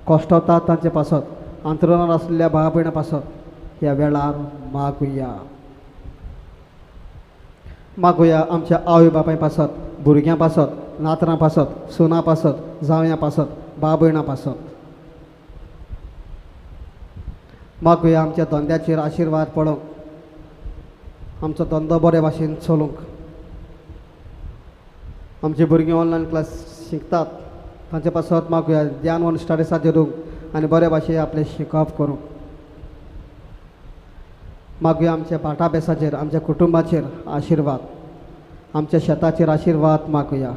कश्टवतात तांचे पासत, अंतरुणार आसलेल्या भाव भयणा पासत ह्या वेळार मागुया. मागुया आमच्या आवय बापाय पासत, भुरग्यां पासत, नातरां पासत, सुनां पासत, जावयां पासत, भाव भयणां पासत. मागुया आमच्या धंद्याचेर आशिर्वाद पडोवंक, आमचो धंदो बरे भाशेन चलूंक. आमची भुरगीं ऑनलायन क्लास शिकतात तांचे पासत मागुया ध्यान वन स्टडीसाचेर दिवंक आनी बरे भाशेन आपलें शिकप करूंक. मागुया आमच्या भाटाबेसाचेर, आमच्या कुटुंबाचेर आशिर्वाद, आमच्या शेताचेर आशिर्वाद मागुया.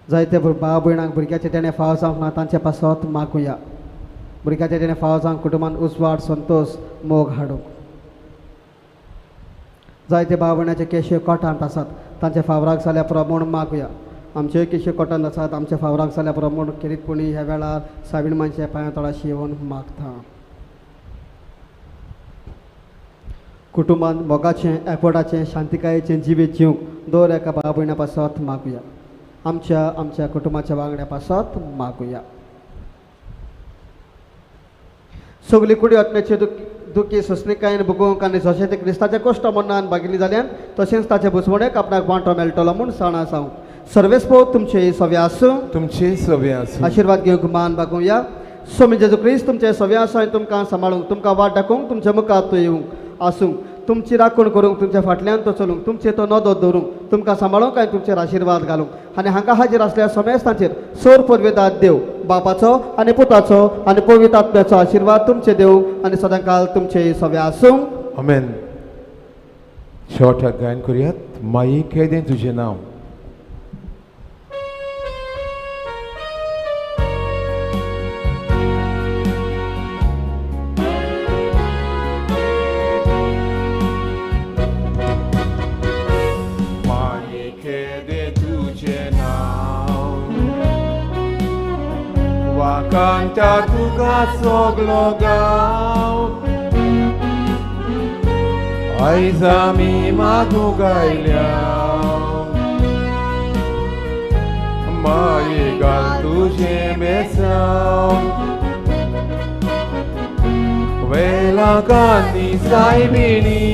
जायते भाव भयणांक भुरग्याचे तेणें फाव जावंक ना तांचे पासत मागुया. भुरग्याचे तेणें फाव जावंक कुटुंबान उजवाड, संतोश, मोग हाडूंक. जायते भाव भयणाचे केशे कोटांत आसात तांचे फावराक जाल्या प्रमाण मागुया. आमच्योय केशे कोटांत आसात आमच्या फावराक जाल्या प्रमाण खेरीतपणी ह्या वेळार सायबीण मानच्या पांया तळाशी येवन मागता. कुटुंबांत मोगाचें, एकवटाचें, शांतिकायेचें जिवीत जिवंक दर एका भाव भयणा पासत मागुया. आमच्या आमच्या कुटुंबाच्या वांगड्या पासत मागुया. सगली कुडी आत्म्याचे दुखी सोंसणिकायेन भोगूंक आनी जशें ते क्रिस्ताच्या कश्ट मरणान भागिल्ली जाल्यान तशेंच ताचे बुजवणेक आपणाक वांटो मेळटलो म्हूण जाणा जावंक. सर्वेस्पोत तुमचे सवे आसूं, तुमचे सवे आसूं. आशिर्वाद घेवंक मान बागोवया. स्वामी जेजू क्रिस्त तुमचे सवे आसूं आनी तुमकां सांबाळूंक, तुमकां वाट दाखोवंक, तुमच्या मुखार तो येवंक आसूंक, तुमची राखण करूंक, तुमच्या फाटल्यान तो चलूंक, तुमचे तो नदर दवरूंक, तुमकां सांबाळूंक आनी तुमचेर आशिर्वाद घालूंक. आनी हांगा हाजीर आसल्या समेस्तांचेर सोर पदवेदार देव बापाचो आनी पुताचो आनी पवित्र आत्म्याचो आशिर्वाद तुमचे देव आनी सदांकाल तुमचे सवे आसूं. आमेन. शेवटाक गायन करुयात माई केदें तुजें नांव. वाकांता तुका सगलो गांव आयज आमी मागूंक आयल्या माये घाल तुजें बेसांव वेलाकांनी सायबिणी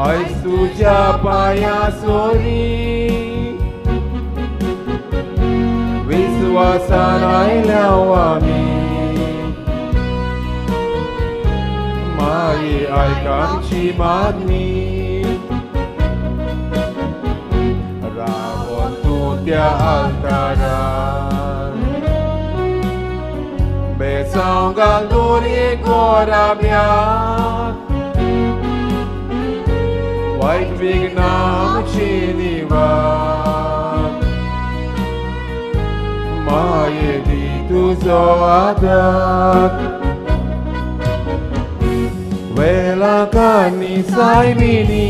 आयज तुज्या पांया सोरी विस्वासान आयल्या आमी माये आयक आमची मागणी रावोन तूं त्या आल्तारार बेसांव घाल दोरये गोराब्याक वायट विघ्नां आमची निवार माये दी तुजो आदार वेलाकांनी सायबिणी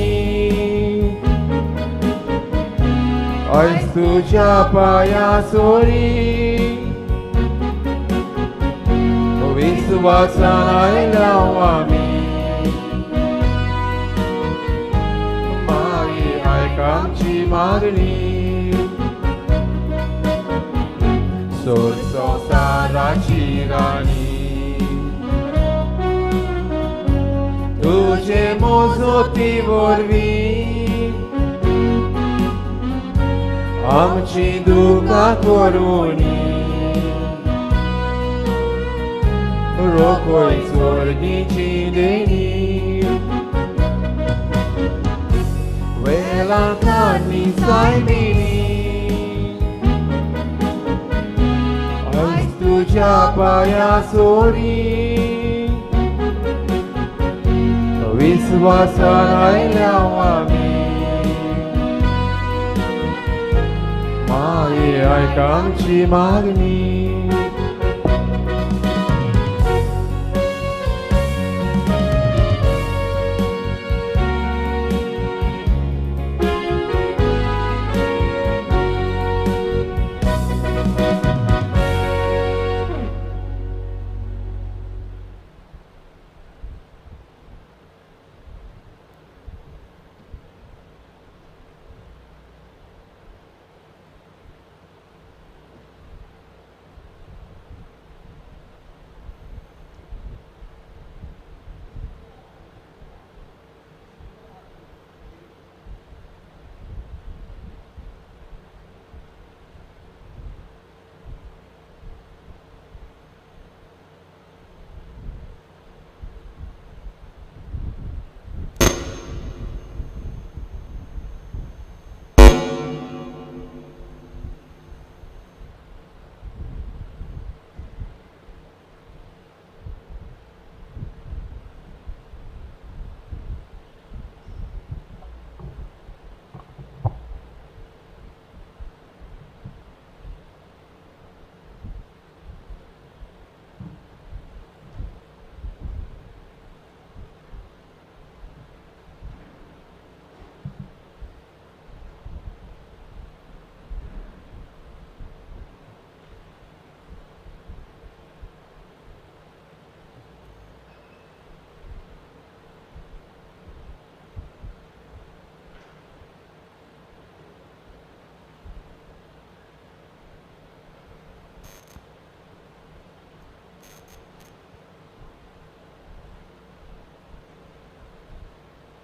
आयज तुज्या पांया सोरी विस्वासान आयल्या आमी माये आयक आमची मागणी सोड संवसाराची राणी तुजे मोजोती वरवीं आमची दुकां करुणी रोखय स्वर्गीची देणी वेलाकांनी सायबिणी आयज तुज्या पांया सोरी विस्वासान आयल्या आमी माये आयक आमची मागणी.